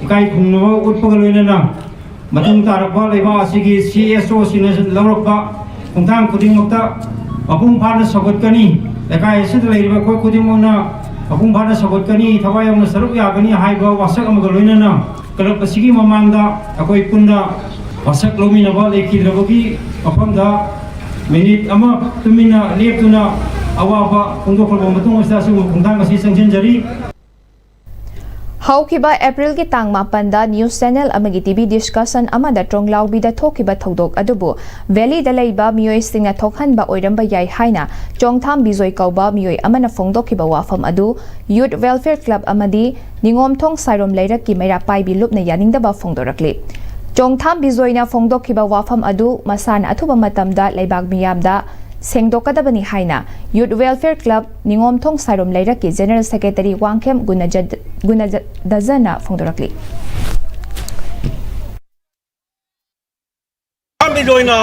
ꯏꯀꯥꯏ ꯈꯨꯝꯅꯕ ꯎꯠꯄꯒ ꯂꯣꯏꯅꯅ ꯃꯇꯨꯡ ꯇꯥꯔꯛꯄ ꯂꯩꯕꯥꯛ ꯑꯁꯤꯒꯤ C S O ꯁꯤꯡꯅ ꯂꯧꯔꯛꯄ ꯈꯣꯡꯊꯥꯡ ꯈꯨꯗꯤꯡꯃꯛꯇ ꯃꯄꯨꯡ ꯐꯥꯅ ꯁꯧꯒꯠꯀꯅꯤ꯫ ꯂꯩꯀꯥꯏ ꯑꯁꯤꯗ ꯂꯩꯔꯤꯕ ꯑꯩꯈꯣꯏ ꯈꯨꯗꯤꯡꯃꯛꯅ ꯃꯄꯨꯡ ꯐꯥꯅ ꯁꯧꯒꯠꯀꯅꯤ, ꯊꯋꯥꯏ ꯌꯥꯎꯅ ꯁꯔꯨꯛ ꯌꯥꯒꯅꯤ ꯍꯥꯏꯕ ꯋꯥꯁꯛ ꯑꯃꯒ ꯂꯣꯏꯅꯅ club ꯑꯁꯤꯒꯤ ꯃꯃꯥꯡꯗ ꯑꯩꯈꯣꯏ ꯄꯨꯟꯅ ꯋꯥꯁꯛ ꯂꯧꯃꯤꯟꯅꯕ ꯂꯩꯈꯤꯗ꯭ꯔꯕꯒꯤ ꯃꯐꯝꯗ ꯃꯤꯅꯤꯠ ꯑꯃ ꯇꯨꯃꯤꯟꯅ ꯂꯦꯞꯇꯨꯅ ꯑꯋꯥꯕ ꯐꯣꯡꯗꯣꯛꯈ꯭ꯔꯕ ꯃꯇꯨꯡ ꯑꯁꯤꯗ ꯑꯁꯤꯒꯨꯝꯕ ꯈꯣꯡꯊꯥꯡ ꯑꯁꯤ ꯆꯪꯁꯤꯟꯖꯔꯤ꯫ ꯍꯧꯈꯤꯕ ꯑꯦꯄ꯭ꯔꯤꯜꯒꯤ ꯇꯥꯡ ꯃꯥꯄꯟꯗ news channel ꯑꯃꯒꯤ T V discussion ꯑꯃꯗ ꯇ꯭ꯔꯣꯡꯂꯥꯎꯕꯤꯗ ꯊꯣꯛꯈꯤꯕ ꯊꯧꯗꯣꯛ ꯑꯗꯨꯕꯨ valleyꯗ ꯂꯩꯕ ꯃꯤꯑꯣꯏꯁꯤꯡꯅ ꯊꯣꯛꯍꯟꯕ ꯑꯣꯏꯔꯝꯕ ꯌꯥꯏ ꯍꯥꯏꯅ ꯆꯣꯡꯊꯥꯝ ꯕꯤꯖꯣꯏ ꯀꯧꯕ ꯃꯤꯑꯣꯏ ꯑꯃꯅ ꯐꯣꯡꯗꯣꯛꯈꯤꯕ ꯋꯥꯐꯝ ꯑꯗꯨ Youth Welfare Club ꯑꯃꯗꯤ ꯅꯤꯉꯣꯝꯊꯣꯡ ꯁꯥꯏꯔꯣꯝ ꯂꯩꯔꯛꯀꯤ ꯃꯩꯔꯥ ꯄꯥꯏꯕꯤ ꯂꯨꯞꯅ ꯌꯥꯅꯤꯡꯗꯕ ꯐꯣꯡꯗꯣꯔꯛꯂꯤ꯫ ꯆꯣꯡꯊꯥꯝ ꯕꯤꯖꯣꯏꯅ ꯐꯣꯡꯗꯣꯛꯈꯤꯕ ꯋꯥꯐꯝ ꯑꯗꯨ ꯃꯁꯥꯅ ꯑꯊꯨꯕ ꯃꯇꯝꯗ ꯂꯩꯕꯥꯛ ꯃꯤꯌꯥꯝꯗ ꯁꯦꯡꯗꯣꯛꯀꯗꯕꯅꯤ ꯍꯥꯏꯅ Youth Welfare Club ꯅꯤꯉꯣꯝꯊꯣꯡ ꯁꯥꯏꯔꯣꯝ ꯂꯩꯔꯛꯀꯤ General Secretary Wangkhem ꯒꯨꯅꯖ-, ꯒꯨꯅꯖꯗꯖꯅ ꯐꯣꯡꯗꯣꯔꯛꯂꯤ꯫ ꯆꯣꯡꯊꯥꯝ ꯕꯤꯖꯣꯏꯅ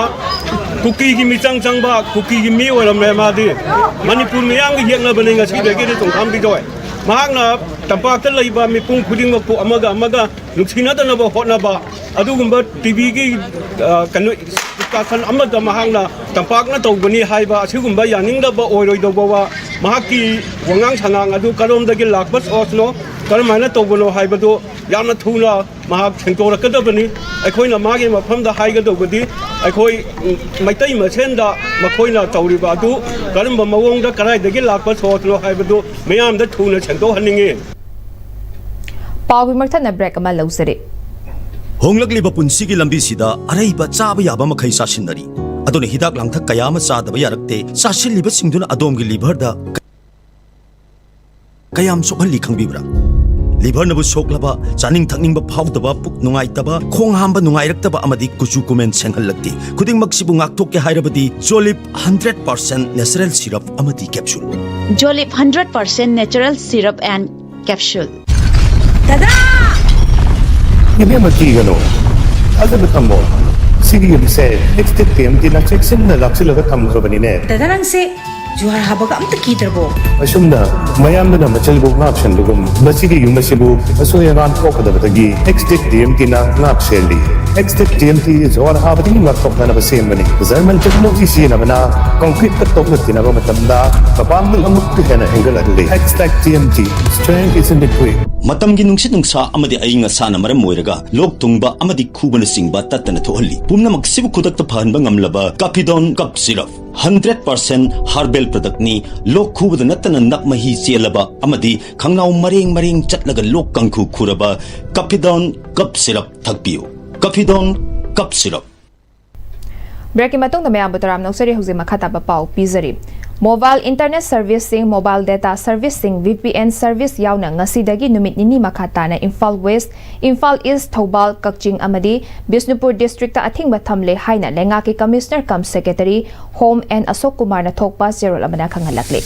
ꯀꯨꯀꯤꯒꯤ ꯃꯤꯆꯪ ꯆꯪꯕ, ꯀꯨꯀꯤꯒꯤ ꯃꯤ ꯑꯣꯏꯔꯝꯂꯦ ꯃꯥꯗꯤ꯫ ꯃꯅꯤꯄꯨꯔ ꯃꯤꯌꯥꯝꯒ ꯌꯦꯛꯅꯕꯅꯤ ꯉꯁꯤꯗꯒꯤꯗꯤ ꯆꯣꯡꯊꯥꯝ ꯕꯤꯖꯣꯏ꯫ ꯃꯍꯥꯛꯅ ꯇꯝꯄꯥꯛꯇ ꯂꯩꯕ ꯃꯤꯄꯨꯝ ꯈꯨꯗꯤꯡꯃꯛꯄꯨ ꯑꯃꯒ ꯑꯃꯒ ꯅꯨꯡꯁꯤꯅꯗꯅꯕ ꯍꯣꯠꯅꯕ, ꯑꯗꯨꯒꯨꯝꯕ T Vꯒꯤ, ꯑ, ꯀꯩꯅꯣ, discussion ꯑꯃꯗ ꯃꯍꯥꯛꯅ ꯇꯝꯄꯥꯛꯅ ꯇꯧꯕꯅꯤ ꯍꯥꯏꯕ ꯑꯁꯤꯒꯨꯝꯕ ꯌꯥꯅꯤꯡꯗꯕ ꯑꯣꯏꯔꯣꯏꯗꯧꯕ ꯋꯥ, ꯃꯍꯥꯛꯀꯤ ꯋꯥꯉꯥꯡ ꯁꯉꯥꯡ ꯑꯗꯨ ꯀꯔꯣꯝꯗꯒꯤ ꯂꯥꯛꯄ sourceꯅꯣ, ꯀꯔꯝꯍꯥꯏꯅ ꯇꯧꯕꯅꯣ ꯍꯥꯏꯕꯗꯨ ꯌꯥꯝꯅ ꯊꯨꯅ ꯃꯍꯥꯛ ꯁꯦꯡꯗꯣꯔꯛꯀꯗꯕꯅꯤ꯫ ꯑꯩꯈꯣꯏꯅ ꯃꯥꯒꯤ ꯃꯐꯝꯗ ꯍꯥꯏꯒꯗꯧꯕꯗꯤ ꯑꯩꯈꯣꯏ, ꯎꯝ, ꯃꯩꯇꯩ ꯃꯁꯦꯟꯗ ꯃꯈꯣꯏꯅ ꯇꯧꯔꯤꯕ ꯑꯗꯨ ꯀꯔꯝꯕ ꯃꯑꯣꯡꯗ ꯀꯗꯥꯏꯗꯒꯤ ꯂꯥꯛꯄ sourceꯅꯣ ꯍꯥꯏꯕꯗꯨ ꯃꯤꯌꯥꯝꯗ ꯊꯨꯅ ꯁꯦꯡꯗꯣꯛꯍꯟꯅꯤꯡꯉꯤ꯫ ꯄꯥꯎꯒꯤ ꯃꯔꯛꯊꯠꯅ break ꯑꯃ ꯂꯧꯖꯔꯤ꯫ ꯍꯣꯡꯂꯛꯂꯤꯕ ꯄꯨꯟꯁꯤꯒꯤ ꯂꯝꯕꯤꯁꯤꯗ ꯑꯔꯩꯕ ꯆꯥꯕ ꯌꯥꯕ ꯃꯈꯩ ꯆꯥꯁꯤꯟꯅꯔꯤ꯫ ꯑꯗꯨꯅ ꯍꯤꯗꯥꯛ ꯂꯥꯡꯊꯛ ꯀꯌꯥ ꯑꯃ ꯆꯥꯗꯕ ꯌꯥꯔꯛꯇꯦ꯫ ꯆꯥꯁꯤꯜꯂꯤꯕꯁꯤꯡꯗꯨꯅ ꯑꯗꯣꯝꯒꯤ liverꯗ ꯀꯌꯥꯝ ꯁꯣꯛꯍꯜꯂꯤ ꯈꯪꯕꯤꯕ꯭ꯔꯥ? Liverꯅꯕꯨ ꯁꯣꯛꯂꯕ, ꯆꯥꯅꯤꯡ ꯊꯛꯅꯤꯡꯕ ꯐꯥꯎꯗꯕ, ꯄꯨꯛ ꯅꯨꯡꯉꯥꯏꯇꯕ, ꯈꯣꯡ ꯍꯥꯝꯕ ꯅꯨꯡꯉꯥꯏꯔꯛꯇꯕ ꯑꯃꯗꯤ ꯀꯨꯆꯨ ꯀꯨꯃꯦꯟ ꯁꯦꯡꯍꯜꯂꯛꯇꯦ꯫ ꯈꯨꯗꯤꯡꯃꯛꯁꯤꯕꯨ ꯉꯥꯛꯊꯣꯛꯀꯦ ꯍꯥꯏꯔꯕꯗꯤ Jolib hundred percent natural syrup ꯑꯃꯗꯤ capsule꯫ Jolib hundred percent natural syrup and capsule꯫ ꯗꯗꯥ! ꯏꯕꯦꯝꯃ, ꯀꯤꯒꯅꯨ꯫ ꯊꯥꯖꯕ ꯊꯝꯃꯣ꯫ ꯁꯤꯒꯤ ꯌꯨꯝꯁꯦ ꯑꯦꯛꯁꯇꯦꯛ ꯇꯤ ꯑꯦꯝ ꯇꯤꯅ ꯆꯦꯛꯁꯤꯟꯅ ꯂꯥꯛꯁꯤꯜꯂꯒ ꯊꯝꯈ꯭ꯔꯕꯅꯤꯅꯦ꯫ ꯗꯗꯥ, ꯅꯪꯁꯦ ꯖꯨꯍꯥꯔ ꯍꯥꯕꯒ ꯑꯝꯇ ꯀꯤꯗ꯭ꯔꯕꯣ? ꯑꯁꯨꯝꯅ ꯃꯌꯥꯝꯗꯨꯅ ꯃꯆꯜꯕꯨ ꯉꯥꯛ ꯁꯦꯟꯕꯒꯨꯝ, ꯃꯁꯤꯒꯤ ꯌꯨꯝ ꯑꯁꯤꯕꯨ ꯑꯁꯣꯏ ꯑꯉꯥꯝ ꯊꯣꯛꯀꯗꯕꯗꯒꯤ ꯑꯦꯛꯁꯇꯦꯛ ꯇꯤ ꯑꯦꯝ ꯇꯤꯅ ꯉꯥꯛ ꯁꯦꯜꯂꯤ꯫ ꯑꯦꯛꯁꯇꯦꯛ ꯇꯤ ꯑꯦꯝ ꯇꯤ ꯖꯨꯍꯥꯔ ꯍꯥꯕꯗꯒꯤ ꯉꯥꯛꯊꯣꯛꯅꯅꯕ ꯁꯦꯝꯕꯅꯤ꯫ ꯖꯔꯃꯟ ꯇꯦꯛꯅꯣꯂꯣꯖꯤ ꯁꯤꯖꯤꯟꯅꯕꯅ ꯀꯪꯀ꯭ꯔꯤꯠꯀ ꯇꯣꯛꯅ ꯊꯤꯅꯕ ꯃꯇꯝꯗ ꯃꯄꯥꯡꯒꯜ ꯑꯃꯨꯛꯀ ꯍꯦꯟꯅ ꯍꯦꯟꯒꯠꯍꯜꯂꯤ꯫ ꯑꯦꯛꯁꯇꯦꯛ T M T, strength is in the grip. ꯃꯇꯝꯒꯤ ꯅꯨꯡꯁꯤꯠ ꯅꯨꯡꯁꯥ ꯑꯃꯗꯤ ꯑꯏꯪ ꯑꯁꯥꯅ ꯃꯔꯝ ꯑꯣꯏꯔꯒ ꯂꯣꯛ ꯊꯨꯡꯕ ꯑꯃꯗꯤ ꯈꯨꯕꯅꯆꯤꯡꯕ ꯇꯠꯇꯅ ꯊꯣꯛꯍꯜꯂꯤ꯫ ꯄꯨꯝꯅꯃꯛꯁꯤꯕꯨ ꯈꯨꯗꯛꯇ ꯐꯍꯟꯕ ꯉꯝꯂꯕ ꯀꯥꯐꯤꯗꯣꯟ ꯀꯞ ꯁꯤꯔꯞ꯫ Hundred percent herbal productꯅꯤ꯫ ꯂꯣꯛ ꯈꯨꯕꯗ ꯅꯠꯇꯅ ꯅꯞ ꯃꯍꯤ ꯆꯦꯜꯂꯕ ꯑꯃꯗꯤ ꯈꯪꯅꯥꯎ ꯃꯔꯦꯡ ꯃꯔꯦꯡ ꯆꯠꯂꯒ ꯂꯣꯛ ꯀꯥꯡꯈꯨ ꯈꯨꯔꯕ ꯀꯥꯐꯤꯗꯣꯟ ꯀꯞ ꯁꯤꯔꯞ ꯊꯛꯄꯤꯌꯨ꯫ ꯀꯥꯐꯤꯗꯣꯟ ꯀꯞ ꯁꯤꯔꯞ꯫ Breakꯀꯤ ꯃꯇꯨꯡꯗ ꯃꯌꯥꯝꯕꯨ ꯇꯔꯥꯝꯅ ꯑꯣꯛꯆꯔꯤ꯫ ꯍꯧꯖꯤꯛ ꯃꯈꯥ ꯇꯥꯕ ꯄꯥꯎ ꯄꯤꯖꯔꯤ꯫ Mobile internet servicing, mobile data servicing, V P N service ꯌꯥꯎꯅ ꯉꯁꯤꯗꯒꯤ ꯅꯨꯃꯤꯠ ꯅꯤꯅꯤ ꯃꯈꯥ ꯇꯥꯅ ꯏꯝꯐꯥꯜ West, ꯏꯝꯐꯥꯜ East, ꯊꯧꯕꯥꯜ, ꯀꯛꯆꯤꯡ ꯑꯃꯗꯤ ꯕꯤꯁꯅꯨꯄꯨꯔ districtꯇ ꯑꯊꯤꯡꯕ ꯊꯝꯂꯦ ꯍꯥꯏꯅ ꯂꯩꯉꯥꯛꯀꯤ Commissioner cum Secretary Home N ꯑꯁꯣꯛ ꯀꯨꯃꯥꯔꯅ ꯊꯣꯛꯄ ꯆꯦꯔꯣꯜ ꯑꯃꯅ ꯈꯪꯍꯜꯂꯛꯂꯤ꯫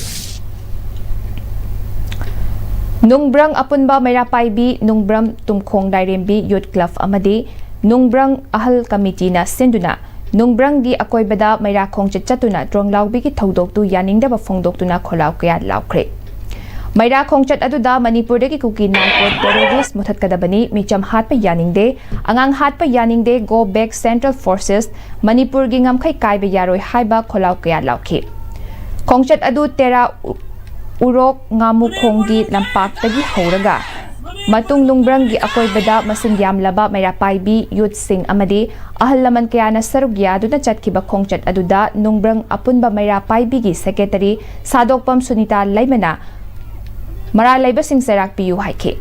ꯅꯨꯡꯕ꯭ꯔꯪ ꯑꯄꯨꯟꯕ ꯃꯩꯔꯥ ꯄꯥꯏꯕꯤ, ꯅꯨꯡꯕ꯭ꯔꯝ ꯇꯨꯝꯈꯣꯡ ꯂꯥꯏꯔꯦꯝꯕꯤ Youth Club ꯑꯃꯗꯤ ꯅꯨꯡꯕ꯭ꯔꯪ ꯑꯍꯜ ꯀꯃꯤꯇꯤꯅ ꯁꯤꯟꯗꯨꯅ ꯅꯨꯡꯕ꯭ꯔꯪꯒꯤ ꯑꯀꯣꯏꯕꯗ ꯃꯩꯔꯥ ꯈꯣꯡꯆꯠ ꯆꯠꯇꯨꯅ ꯇ꯭ꯔꯣꯡꯂꯥꯎꯕꯤꯒꯤ ꯊꯧꯗꯣꯛꯇꯨ ꯌꯥꯅꯤꯡꯗꯕ ꯐꯣꯡꯗꯣꯛꯇꯨꯅ ꯈꯣꯜꯂꯥꯎ ꯀꯌꯥ ꯂꯥꯎꯈ꯭ꯔꯦ꯫ ꯃꯩꯔꯥ ꯈꯣꯡꯆꯠ ꯑꯗꯨꯗ ꯃꯅꯤꯄꯨꯔꯗꯒꯤ ꯀꯨꯀꯤ ꯅꯥꯏꯀꯣꯠ terrorist ꯃꯨꯊꯠꯀꯗꯕꯅꯤ, ꯃꯤꯆꯝ ꯍꯥꯠꯄ ꯌꯥꯅꯤꯡꯗꯦ, ꯑꯉꯥꯡ ꯍꯥꯠꯄ ꯌꯥꯅꯤꯡꯗꯦ, go back central forces, ꯃꯅꯤꯄꯨꯔꯒꯤ ꯉꯝꯈꯩ ꯀꯥꯏꯕ ꯌꯥꯔꯣꯏ ꯍꯥꯏꯕ ꯈꯣꯜꯂꯥꯎ ꯀꯌꯥ ꯂꯥꯎꯈꯤ꯫ ꯈꯣꯡꯆꯠ ꯑꯗꯨ ꯇꯦꯔꯥ ꯎ-, ꯎꯔꯣꯛ ꯉꯥꯃꯨꯈꯣꯡꯒꯤ ꯂꯝꯄꯥꯛꯇꯒꯤ ꯍꯧꯔꯒ ꯃꯇꯨꯡ ꯅꯨꯡꯕ꯭ꯔꯪꯒꯤ ꯑꯀꯣꯏꯕꯗ ꯃꯁꯤꯡ ꯌꯥꯝꯂꯕ ꯃꯩꯔꯥ ꯄꯥꯏꯕꯤ youthꯁꯤꯡ ꯑꯃꯗꯤ ꯑꯍꯜ ꯂꯃꯟ ꯀꯌꯥꯅ ꯁꯔꯨꯛ ꯌꯥꯗꯨꯅ ꯆꯠꯈꯤꯕ ꯈꯣꯡꯆꯠ ꯑꯗꯨꯗ ꯅꯨꯡꯕ꯭ꯔꯪ ꯑꯄꯨꯟꯕ ꯃꯩꯔꯥ ꯄꯥꯏꯕꯤꯒꯤ Secretary ꯁꯥꯗꯣꯛꯄꯝ ꯁꯨꯅꯤꯇꯥ ꯂꯩꯃꯅ ꯃꯔꯥꯜ ꯂꯩꯕꯁꯤꯡ ꯆꯩꯔꯥꯛ ꯄꯤꯌꯨ ꯍꯥꯏꯈꯤ꯫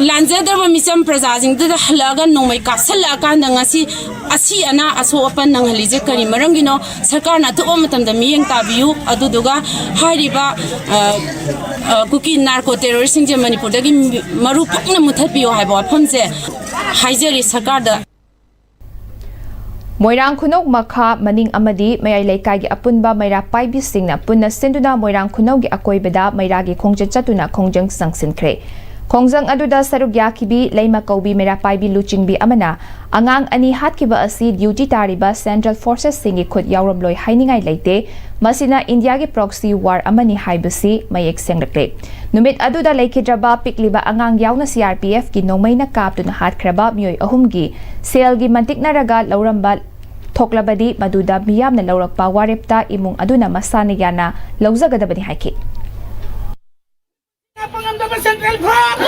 ꯂꯥꯟꯖꯗ꯭ꯔꯕ ꯃꯤꯆꯝ ꯄ꯭ꯔꯖꯥꯁꯤꯡꯗꯨꯗ ꯍꯜꯂꯛꯑꯒ ꯅꯣꯡꯃꯩ ꯀꯥꯞꯁꯜꯂꯛꯑꯀꯥꯟꯗ ꯉꯁꯤ ꯑꯁꯤ ꯑꯅꯥ ꯑꯁꯣꯛ ꯑꯄꯟ ꯅꯪꯍꯜꯂꯤꯁꯦ ꯀꯔꯤ ꯃꯔꯝꯒꯤꯅꯣ? ꯁꯔꯀꯥꯔꯅ ꯑꯊꯨꯕ ꯃꯇꯝꯗ ꯃꯤꯠꯌꯦꯡ ꯇꯥꯕꯤꯌꯨ, ꯑꯗꯨꯗꯨꯒ ꯍꯥꯏꯔꯤꯕ, ꯑ, ꯑ, ꯀꯨꯀꯤ ꯅꯥꯔꯀꯣ ꯇꯦꯔꯣꯔꯤꯁꯁꯤꯡꯁꯦ ꯃꯅꯤꯄꯨꯔꯗꯒꯤ ꯃꯔꯨ ꯐꯪꯅ ꯃꯨꯊꯠꯄꯤꯌꯨ ꯍꯥꯏꯕ ꯋꯥꯐꯝꯁꯦ ꯍꯥꯏꯖꯔꯤ ꯁꯔꯀꯥꯔꯗ꯫ ꯃꯣꯏꯔꯥꯡ ꯈꯨꯅꯧ ꯃꯈꯥ, ꯃꯅꯤꯡ ꯑꯃꯗꯤ ꯃꯌꯥꯏ ꯂꯩꯀꯥꯏꯒꯤ ꯑꯄꯨꯟꯕ ꯃꯩꯔꯥ ꯄꯥꯏꯕꯤꯁꯤꯡꯅ ꯄꯨꯟꯅ ꯁꯤꯟꯗꯨꯅ ꯃꯣꯏꯔꯥꯡ ꯈꯨꯅꯧꯒꯤ ꯑꯀꯣꯏꯕꯗ ꯃꯩꯔꯥꯒꯤ ꯈꯣꯡꯆꯠ ꯆꯠꯇꯨꯅ ꯈꯣꯡꯖꯪ ꯆꯪꯁꯤꯟꯈ꯭ꯔꯦ꯫ ꯈꯣꯡꯖꯪ ꯑꯗꯨꯗ ꯁꯔꯨꯛ ꯌꯥꯈꯤꯕꯤ ꯂꯩꯃ ꯀꯧꯕꯤ ꯃꯩꯔꯥ ꯄꯥꯏꯕꯤ ꯂꯨꯆꯤꯡꯕꯤ ꯑꯃꯅ ꯑꯉꯥꯡ ꯑꯅꯤ ꯍꯥꯠꯈꯤꯕ ꯑꯁꯤ duty ꯇꯥꯔꯤꯕ central forcesꯁꯤꯡꯒꯤ ꯈꯨꯠ ꯌꯥꯎꯔꯝꯂꯣꯏ ꯍꯥꯏꯅꯤꯡꯉꯥꯏ ꯂꯩꯇꯦ, ꯃꯁꯤꯅ ꯏꯟꯗꯤꯌꯥꯒꯤ proxy war ꯑꯃꯅꯤ ꯍꯥꯏꯕꯁꯤ ꯃꯌꯦꯛ ꯁꯦꯡꯂꯛꯂꯦ꯫ ꯅꯨꯃꯤꯠ ꯑꯗꯨꯗ ꯂꯩꯈꯤꯗ꯭ꯔꯕ ꯄꯤꯛꯂꯤꯕ ꯑꯉꯥꯡ ꯌꯥꯎꯅ CRPFꯀꯤ ꯅꯣꯡꯃꯩꯅ ꯀꯥꯞꯇꯨꯅ ꯍꯥꯠꯈ꯭ꯔꯕ ꯃꯤꯑꯣꯏ ꯑꯍꯨꯝꯒꯤ ꯁꯦꯜꯒꯤ ꯃꯟꯇꯤꯛꯅꯔꯒ ꯂꯧꯔꯝꯕ ꯊꯣꯛꯂꯕꯗꯤ ꯃꯗꯨꯗ ꯃꯤꯌꯥꯝꯅ ꯂꯧꯔꯛꯄ ꯋꯥꯔꯦꯞꯇ ꯏꯃꯨꯡ ꯑꯗꯨꯅ ꯃꯁꯥꯅ ꯌꯥꯅ ꯂꯧꯖꯒꯗꯕꯅꯤ ꯍꯥꯏꯈꯤ꯫ ꯉꯝꯗꯕ central force!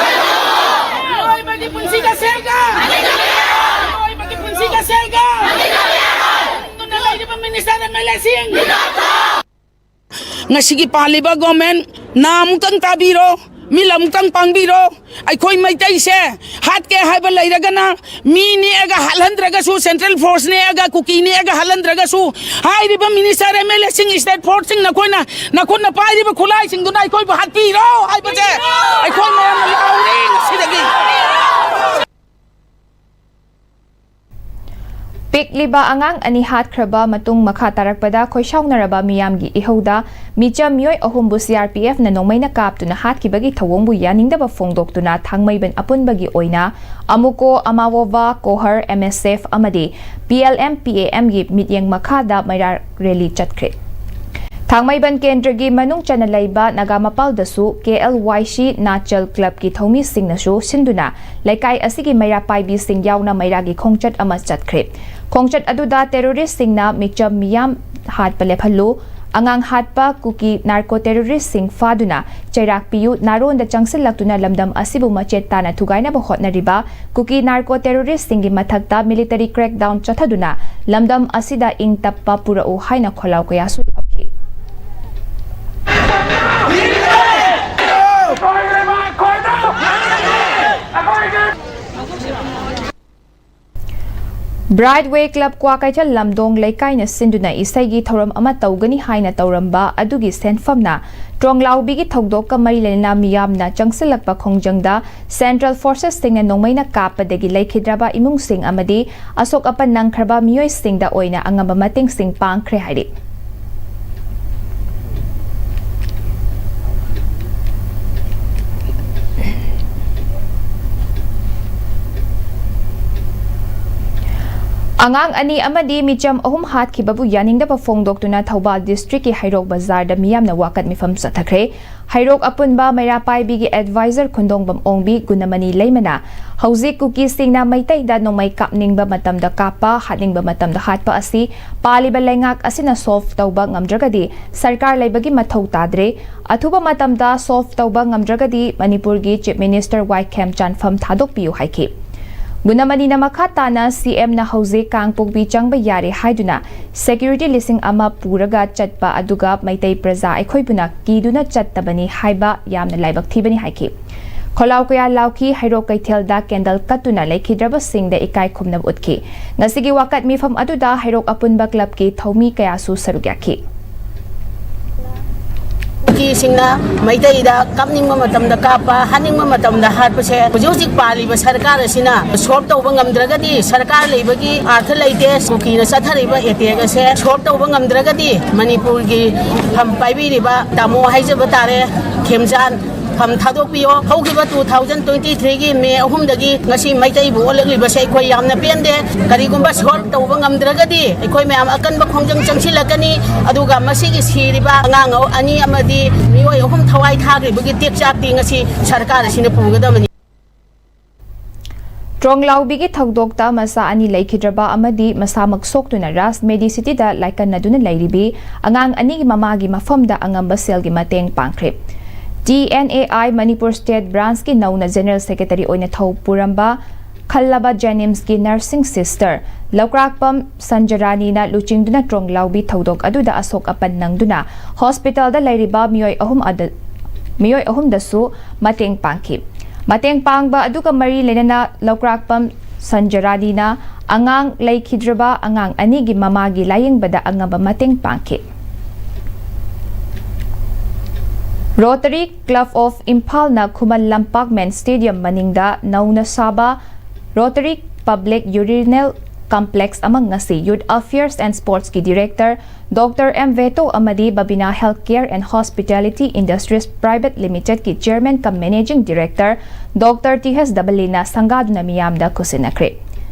ꯃꯤꯑꯣꯏꯕꯒꯤ ꯄꯨꯟꯁꯤꯗ ꯁꯦꯜꯒ! ꯃꯤꯑꯣꯏꯕꯒꯤ ꯄꯨꯟꯁꯤꯗ ꯁꯦꯜꯒ! ꯇꯨꯝꯗꯨꯅ ꯂꯩꯔꯤꯕ minister MLAꯁꯤꯡ! ꯉꯁꯤꯒꯤ ꯄꯥꯜꯂꯤꯕ government ꯅꯥ ꯑꯃꯨꯛꯇꯪ ꯇꯥꯕꯤꯔꯣ, ꯃꯤꯠ ꯑꯃꯨꯛꯇꯪ ꯄꯥꯡꯕꯤꯔꯣ꯫ ꯑꯩꯈꯣꯏ ꯃꯩꯇꯩꯁꯦ ꯍꯥꯠꯀꯦ ꯍꯥꯏꯕ ꯂꯩꯔꯒꯅ ꯃꯤ ꯅꯦꯛꯑꯒ ꯍꯥꯠꯍꯟꯗ꯭ꯔꯒꯁꯨ, central force ꯅꯦꯛꯑꯒ, ꯀꯨꯀꯤ ꯅꯦꯛꯑꯒ ꯍꯥꯠꯍꯟꯗ꯭ꯔꯒꯁꯨ, ꯍꯥꯏꯔꯤꯕ minister MLAꯁꯤꯡ, state forceꯁꯤꯡ, ꯅꯈꯣꯏꯅ ꯅꯈꯨꯠꯅ ꯄꯥꯏꯔꯤꯕ ꯈꯨꯠꯂꯥꯏꯁꯤꯡꯗꯨꯅ ꯑꯩꯈꯣꯏꯕꯨ ꯍꯥꯠꯄꯤꯔꯣ ꯍꯥꯏꯕꯁꯦ ꯑꯩꯈꯣꯏ ꯃꯌꯥꯝꯅ ꯂꯥꯎꯔꯤ ꯉꯁꯤꯗꯒꯤ꯫ ꯄꯤꯛꯂꯤꯕ ꯑꯉꯥꯡ ꯑꯅꯤ ꯍꯥꯠꯈ꯭ꯔꯕ ꯃꯇꯨꯡ ꯃꯈꯥ ꯇꯥꯔꯛꯄꯗ ꯈꯣꯏꯁꯥꯎꯅꯔꯕ ꯃꯤꯌꯥꯝꯒꯤ ꯏꯍꯧꯗ ꯃꯤꯆꯝ ꯃꯤꯑꯣꯏ ꯑꯍꯨꯝꯕꯨ CRPFꯅ ꯅꯣꯡꯃꯩꯅ ꯀꯥꯞꯇꯨꯅ ꯍꯥꯠꯈꯤꯕꯒꯤ ꯊꯧꯑꯣꯡꯕꯨ ꯌꯥꯅꯤꯡꯗꯕ ꯐꯣꯡꯗꯣꯛꯇꯨꯅ ꯊꯥꯡꯃꯩꯕꯟ ꯑꯄꯨꯟꯕꯒꯤ ꯑꯣꯏꯅ ꯑꯃꯨꯀꯣ, ꯑꯃꯥꯋꯣꯚꯥ, ꯀꯣꯍꯔ, MSF ꯑꯃꯗꯤ PLM PAMꯒꯤ ꯃꯤꯠꯌꯦꯡ ꯃꯈꯥꯗ ꯃꯩꯔꯥ rally ꯆꯠꯈ꯭ꯔꯦ꯫ ꯊꯥꯡꯃꯩꯕꯟ ꯀꯦꯟꯗ꯭ꯔꯒꯤ ꯃꯅꯨꯡ ꯆꯟꯅ ꯂꯩꯕ ꯅꯥꯒꯥꯃꯄꯥꯜꯗꯁꯨ KLYC ꯅꯥꯆꯜ clubꯀꯤ ꯊꯧꯃꯤꯁꯤꯡꯅꯁꯨ ꯁꯤꯟꯗꯨꯅ ꯂꯩꯀꯥꯏ ꯑꯁꯤꯒꯤ ꯃꯩꯔꯥ ꯄꯥꯏꯕꯤꯁꯤꯡ ꯌꯥꯎꯅ ꯃꯩꯔꯥꯒꯤ ꯈꯣꯡꯆꯠ ꯑꯃ ꯆꯠꯈ꯭ꯔꯦ꯫ ꯈꯣꯡꯆꯠ ꯑꯗꯨꯗ terroristꯁꯤꯡꯅ ꯃꯤꯆꯝ ꯃꯤꯌꯥꯝ ꯍꯥꯠꯄ ꯂꯦꯞꯍꯜꯂꯨ, ꯑꯉꯥꯡ ꯍꯥꯠꯄ ꯀꯨꯀꯤ narco terroristꯁꯤꯡ ꯐꯥꯗꯨꯅ ꯆꯩꯔꯥꯛ ꯄꯤꯌꯨ, ꯅꯥꯔꯣꯟꯗ ꯆꯪꯁꯤꯜꯂꯛꯇꯨꯅ ꯂꯝꯗꯝ ꯑꯁꯤꯕꯨ ꯃꯆꯦꯠ ꯇꯥꯅ ꯊꯨꯒꯥꯏꯅꯕ ꯍꯣꯠꯅꯔꯤꯕ ꯀꯨꯀꯤ narco terroristꯁꯤꯡꯒꯤ ꯃꯊꯛꯇ military crackdown ꯆꯠꯊꯗꯨꯅ ꯂꯝꯗꯝ ꯑꯁꯤꯗ ꯏꯪ ꯇꯞꯄ ꯄꯨꯔꯛꯎ ꯍꯥꯏꯅ ꯈꯣꯜꯂꯥꯎ ꯀꯌꯥꯁꯨ ꯂꯥꯎꯈꯤ꯫ Bright Way Club ꯀ꯭ꯋꯥꯀꯩꯊꯦꯜ ꯂꯝꯗꯣꯡ ꯂꯩꯀꯥꯏꯅ ꯁꯤꯟꯗꯨꯅ ꯏꯁꯩꯒꯤ ꯊꯧꯔꯝ ꯑꯃ ꯇꯧꯒꯅꯤ ꯍꯥꯏꯅ ꯇꯧꯔꯝꯕ ꯑꯗꯨꯒꯤ ꯁꯦꯟꯐꯝꯅ ꯇ꯭ꯔꯣꯡꯂꯥꯎꯕꯤꯒꯤ ꯊꯧꯗꯣꯛꯀ ꯃꯔꯤ ꯂꯩꯅꯅ ꯃꯤꯌꯥꯝꯅ ꯆꯪꯁꯤꯜꯂꯛꯄ ꯈꯣꯡꯖꯪꯗ Central Forcesꯁꯤꯡꯅ ꯅꯣꯡꯃꯩꯅ ꯀꯥꯞꯄꯗꯒꯤ ꯂꯩꯈꯤꯗ꯭ꯔꯕ ꯏꯃꯨꯡꯁꯤꯡ ꯑꯃꯗꯤ ꯑꯁꯣꯛ ꯑꯄꯟ ꯅꯪꯈ꯭ꯔꯕ ꯃꯤꯑꯣꯏꯁꯤꯡꯗ ꯑꯣꯏꯅ ꯑꯉꯝꯕ ꯃꯇꯦꯡꯁꯤꯡ ꯄꯥꯡꯈ꯭ꯔꯦ ꯍꯥꯏꯔꯤ꯫ ꯑꯉꯥꯡ ꯑꯅꯤ ꯑꯃꯗꯤ ꯃꯤꯆꯝ ꯑꯍꯨꯝ ꯍꯥꯠꯈꯤꯕꯕꯨ ꯌꯥꯅꯤꯡꯗꯕ ꯐꯣꯡꯗꯣꯛꯇꯨꯅ ꯊꯧꯕꯥꯜ districtꯀꯤ ꯍꯩꯔꯣꯛ ꯕꯖꯥꯔꯗ ꯃꯤꯌꯥꯝꯅ ꯋꯥꯀꯠ ꯃꯤꯐꯝ ꯆꯠꯊꯈ꯭ꯔꯦ꯫ ꯍꯩꯔꯣꯛ ꯑꯄꯨꯟꯕ ꯃꯩꯔꯥ ꯄꯥꯏꯕꯤꯒꯤ advisor ꯈꯨꯟꯗꯣꯡꯕꯝ ꯑꯣꯡꯕꯤ ꯒꯨꯅꯃꯅꯤ ꯂꯩꯃꯅ ꯍꯧꯖꯤꯛ ꯀꯨꯀꯤꯁꯤꯡꯅ ꯃꯩꯇꯩꯗ ꯅꯣꯡꯃꯩ ꯀꯥꯞꯅꯤꯡꯕ ꯃꯇꯝꯗ ꯀꯥꯞꯄ, ꯍꯥꯠꯅꯤꯡꯕ ꯃꯇꯝꯗ ꯍꯥꯠꯄ ꯑꯁꯤ ꯄꯥꯜꯂꯤꯕ ꯂꯩꯉꯥꯛ ꯑꯁꯤꯅ solve ꯇꯧꯕ ꯉꯝꯗ꯭ꯔꯒꯗꯤ ꯁꯔꯀꯥꯔ ꯂꯩꯕꯒꯤ ꯃꯊꯧ ꯇꯥꯗ꯭ꯔꯦ꯫ ꯑꯊꯨꯕ ꯃꯇꯝꯗ solve ꯇꯧꯕ ꯉꯝꯗ꯭ꯔꯒꯗꯤ ꯃꯅꯤꯄꯨꯔꯒꯤ Chief Minister ꯋꯥꯏ ꯈꯦꯝꯆꯥꯟ ꯐꯝ ꯊꯥꯗꯣꯛꯄꯤꯌꯨ ꯍꯥꯏꯈꯤ꯫ ꯒꯨꯅꯃꯅꯤꯅ ꯃꯈꯥ ꯇꯥꯅ CMꯅ ꯍꯧꯖꯤꯛ ꯀꯥꯡꯄꯣꯛꯄꯤ ꯆꯪꯕ ꯌꯥꯔꯦ ꯍꯥꯏꯗꯨꯅ security ꯂꯤꯁꯤꯡ ꯑꯃ ꯄꯨꯔꯒ ꯆꯠꯄ ꯑꯗꯨꯒ ꯃꯩꯇꯩ ꯄ꯭ꯔꯖꯥ ꯑꯩꯈꯣꯏꯕꯨꯅ ꯀꯤꯗꯨꯅ ꯆꯠꯇꯕꯅꯤ ꯍꯥꯏꯕ ꯌꯥꯝꯅ ꯂꯥꯏꯕꯛ ꯊꯤꯕꯅꯤ ꯍꯥꯏꯈꯤ꯫ ꯈꯣꯜꯂꯥꯎ ꯀꯌꯥ ꯂꯥꯎꯈꯤ, ꯍꯩꯔꯣꯛ ꯀꯩꯊꯦꯜꯗ candle ꯀꯠꯇꯨꯅ ꯂꯩꯈꯤꯗ꯭ꯔꯕꯁꯤꯡꯗ ꯏꯀꯥꯏ ꯈꯨꯝꯅꯕ ꯎꯠꯈꯤ꯫ ꯉꯁꯤꯒꯤ ꯋꯥꯀꯠ ꯃꯤꯐꯝ ꯑꯗꯨꯗ ꯍꯩꯔꯣꯛ ꯑꯄꯨꯟꯕ clubꯀꯤ ꯊꯧꯃꯤ ꯀꯌꯥꯁꯨ ꯁꯔꯨꯛ ꯌꯥꯈꯤ꯫ ꯀꯨꯀꯤꯁꯤꯡꯅ ꯃꯩꯇꯩꯗ ꯀꯥꯞꯅꯤꯡꯕ ꯃꯇꯝꯗ ꯀꯥꯞꯄ, ꯍꯥꯠꯅꯤꯡꯕ ꯃꯇꯝꯗ ꯍꯥꯠꯄꯁꯦ ꯍꯧꯖꯤꯛ ꯍꯧꯖꯤꯛ ꯄꯥꯜꯂꯤꯕ ꯁꯔꯀꯥꯔ ꯑꯁꯤꯅ solve ꯇꯧꯕ ꯉꯝꯗ꯭ꯔꯒꯗꯤ, ꯁꯔꯀꯥꯔ ꯂꯩꯕꯒꯤ ꯑꯥꯔꯊ ꯂꯩꯇꯦ꯫ ꯀꯨꯀꯤꯅ ꯆꯠꯊꯔꯤꯕ attack ꯑꯁꯦ solve ꯇꯧꯕ ꯉꯝꯗ꯭ꯔꯒꯗꯤ, ꯃꯅꯤꯄꯨꯔꯒꯤ ꯐꯝ ꯄꯥꯏꯕꯤꯔꯤꯕ ꯇꯥꯃꯣ ꯍꯥꯏꯖꯕ ꯇꯥꯔꯦ, ꯈꯦꯝꯆꯥꯟ ꯐꯝ ꯊꯥꯗꯣꯛꯄꯤꯌꯣ꯫ ꯍꯧꯈꯤꯕ two thousand twenty threeꯒꯤ May ꯑꯍꯨꯝꯗꯒꯤ ꯉꯁꯤ ꯃꯩꯇꯩꯕꯨ ꯑꯣꯜꯂꯛꯂꯤꯕꯁꯦ ꯑꯩꯈꯣꯏ ꯌꯥꯝꯅ ꯄꯦꯟꯗꯦ꯫ ꯀꯔꯤꯒꯨꯝꯕ solve ꯇꯧꯕ ꯉꯝꯗ꯭ꯔꯒꯗꯤ ꯑꯩꯈꯣꯏ ꯃꯌꯥꯝ ꯑꯀꯟꯕ ꯈꯣꯡꯖꯪ ꯆꯪꯁꯤꯜꯂꯛꯀꯅꯤ꯫ ꯑꯗꯨꯒ ꯃꯁꯤꯒꯤ ꯁꯤꯔꯤꯕ ꯑꯉꯥꯡ ꯑꯅꯤ ꯑꯃꯗꯤ ꯃꯤꯑꯣꯏ ꯑꯍꯨꯝ ꯊꯋꯥꯏ ꯊꯥꯈ꯭ꯔꯤꯕꯒꯤ ꯇꯦꯛꯆꯥꯛꯇꯤ ꯉꯁꯤ ꯁꯔꯀꯥꯔ ꯑꯁꯤꯅ ꯄꯨꯒꯗꯕꯅꯤ꯫ ꯇ꯭ꯔꯣꯡꯂꯥꯎꯕꯤꯒꯤ ꯊꯧꯗꯣꯛꯇ ꯃꯆꯥ ꯑꯅꯤ ꯂꯩꯈꯤꯗ꯭ꯔꯕ ꯑꯃꯗꯤ ꯃꯁꯥꯃꯛ ꯁꯣꯛꯇꯨꯅ ꯔꯥꯖ ꯃꯦꯗꯤꯁꯤꯇꯤꯗ ꯂꯥꯏꯀꯠꯅꯗꯨꯅ ꯂꯩꯔꯤꯕꯤ ꯑꯉꯥꯡ ꯑꯅꯤꯒꯤ ꯃꯃꯥꯒꯤ ꯃꯐꯝꯗ ꯑꯉꯝꯕ ꯁꯦꯜꯒꯤ ꯃꯇꯦꯡ ꯄꯥꯡꯈ꯭ꯔꯦ꯫ TNAI ꯃꯅꯤꯄꯨꯔ State Branchꯀꯤ ꯅꯧꯅ General Secretary ꯑꯣꯏꯅ ꯊꯧ ꯄꯨꯔꯝꯕ ꯈꯜꯂꯕ JNIMSꯀꯤ nursing sister ꯂꯧꯀ꯭ꯔꯥꯛꯄꯝ ꯁꯟꯖꯔꯥꯅꯤꯅ ꯂꯨꯆꯤꯡꯗꯨꯅ ꯇ꯭ꯔꯣꯡꯂꯥꯎꯕꯤ ꯊꯧꯗꯣꯛ ꯑꯗꯨꯗ ꯑꯁꯣꯛ ꯑꯄꯟ ꯅꯪꯗꯨꯅ hospitalꯗ ꯂꯩꯔꯤꯕ ꯃꯤꯑꯣꯏ ꯑꯍꯨꯝ ꯑꯗ-, ꯃꯤꯑꯣꯏ ꯑꯍꯨꯝꯗꯁꯨ ꯃꯇꯦꯡ ꯄꯥꯡꯈꯤ꯫ ꯃꯇꯦꯡ ꯄꯥꯡꯕ ꯑꯗꯨꯒ ꯃꯔꯤ ꯂꯩꯅꯅ ꯂꯧꯀ꯭ꯔꯥꯛꯄꯝ ꯁꯟꯖꯔꯥꯅꯤꯅ ꯑꯉꯥꯡ ꯂꯩꯈꯤꯗ꯭ꯔꯕ ꯑꯉꯥꯡ ꯑꯅꯤꯒꯤ ꯃꯃꯥꯒꯤ ꯂꯥꯌꯦꯡꯕꯗ ꯑꯉꯝꯕ ꯃꯇꯦꯡ ꯄꯥꯡꯈꯤ꯫ Rotary Club of ꯏꯝꯐꯥꯜꯅ Khuman Lampak main stadium ꯃꯅꯤꯡꯗ ꯅꯧꯅ ꯁꯥꯕ Rotary Public Urinal Complex ꯑꯃ ꯉꯁꯤ Youth Affairs and Sportsꯀꯤ Director Doctor ꯑꯦꯝ ꯚꯦꯇꯣ ꯑꯃꯗꯤ Babina Healthcare and Hospitality Industries Private Limitedꯀꯤ Chairman cum Managing Director Doctor T S ꯗꯕꯂꯤꯅ ꯁꯪꯒꯥꯗꯨꯅ ꯃꯤꯌꯥꯝꯗ ꯈꯨꯠꯁꯤꯟꯅꯈ꯭ꯔꯦ꯫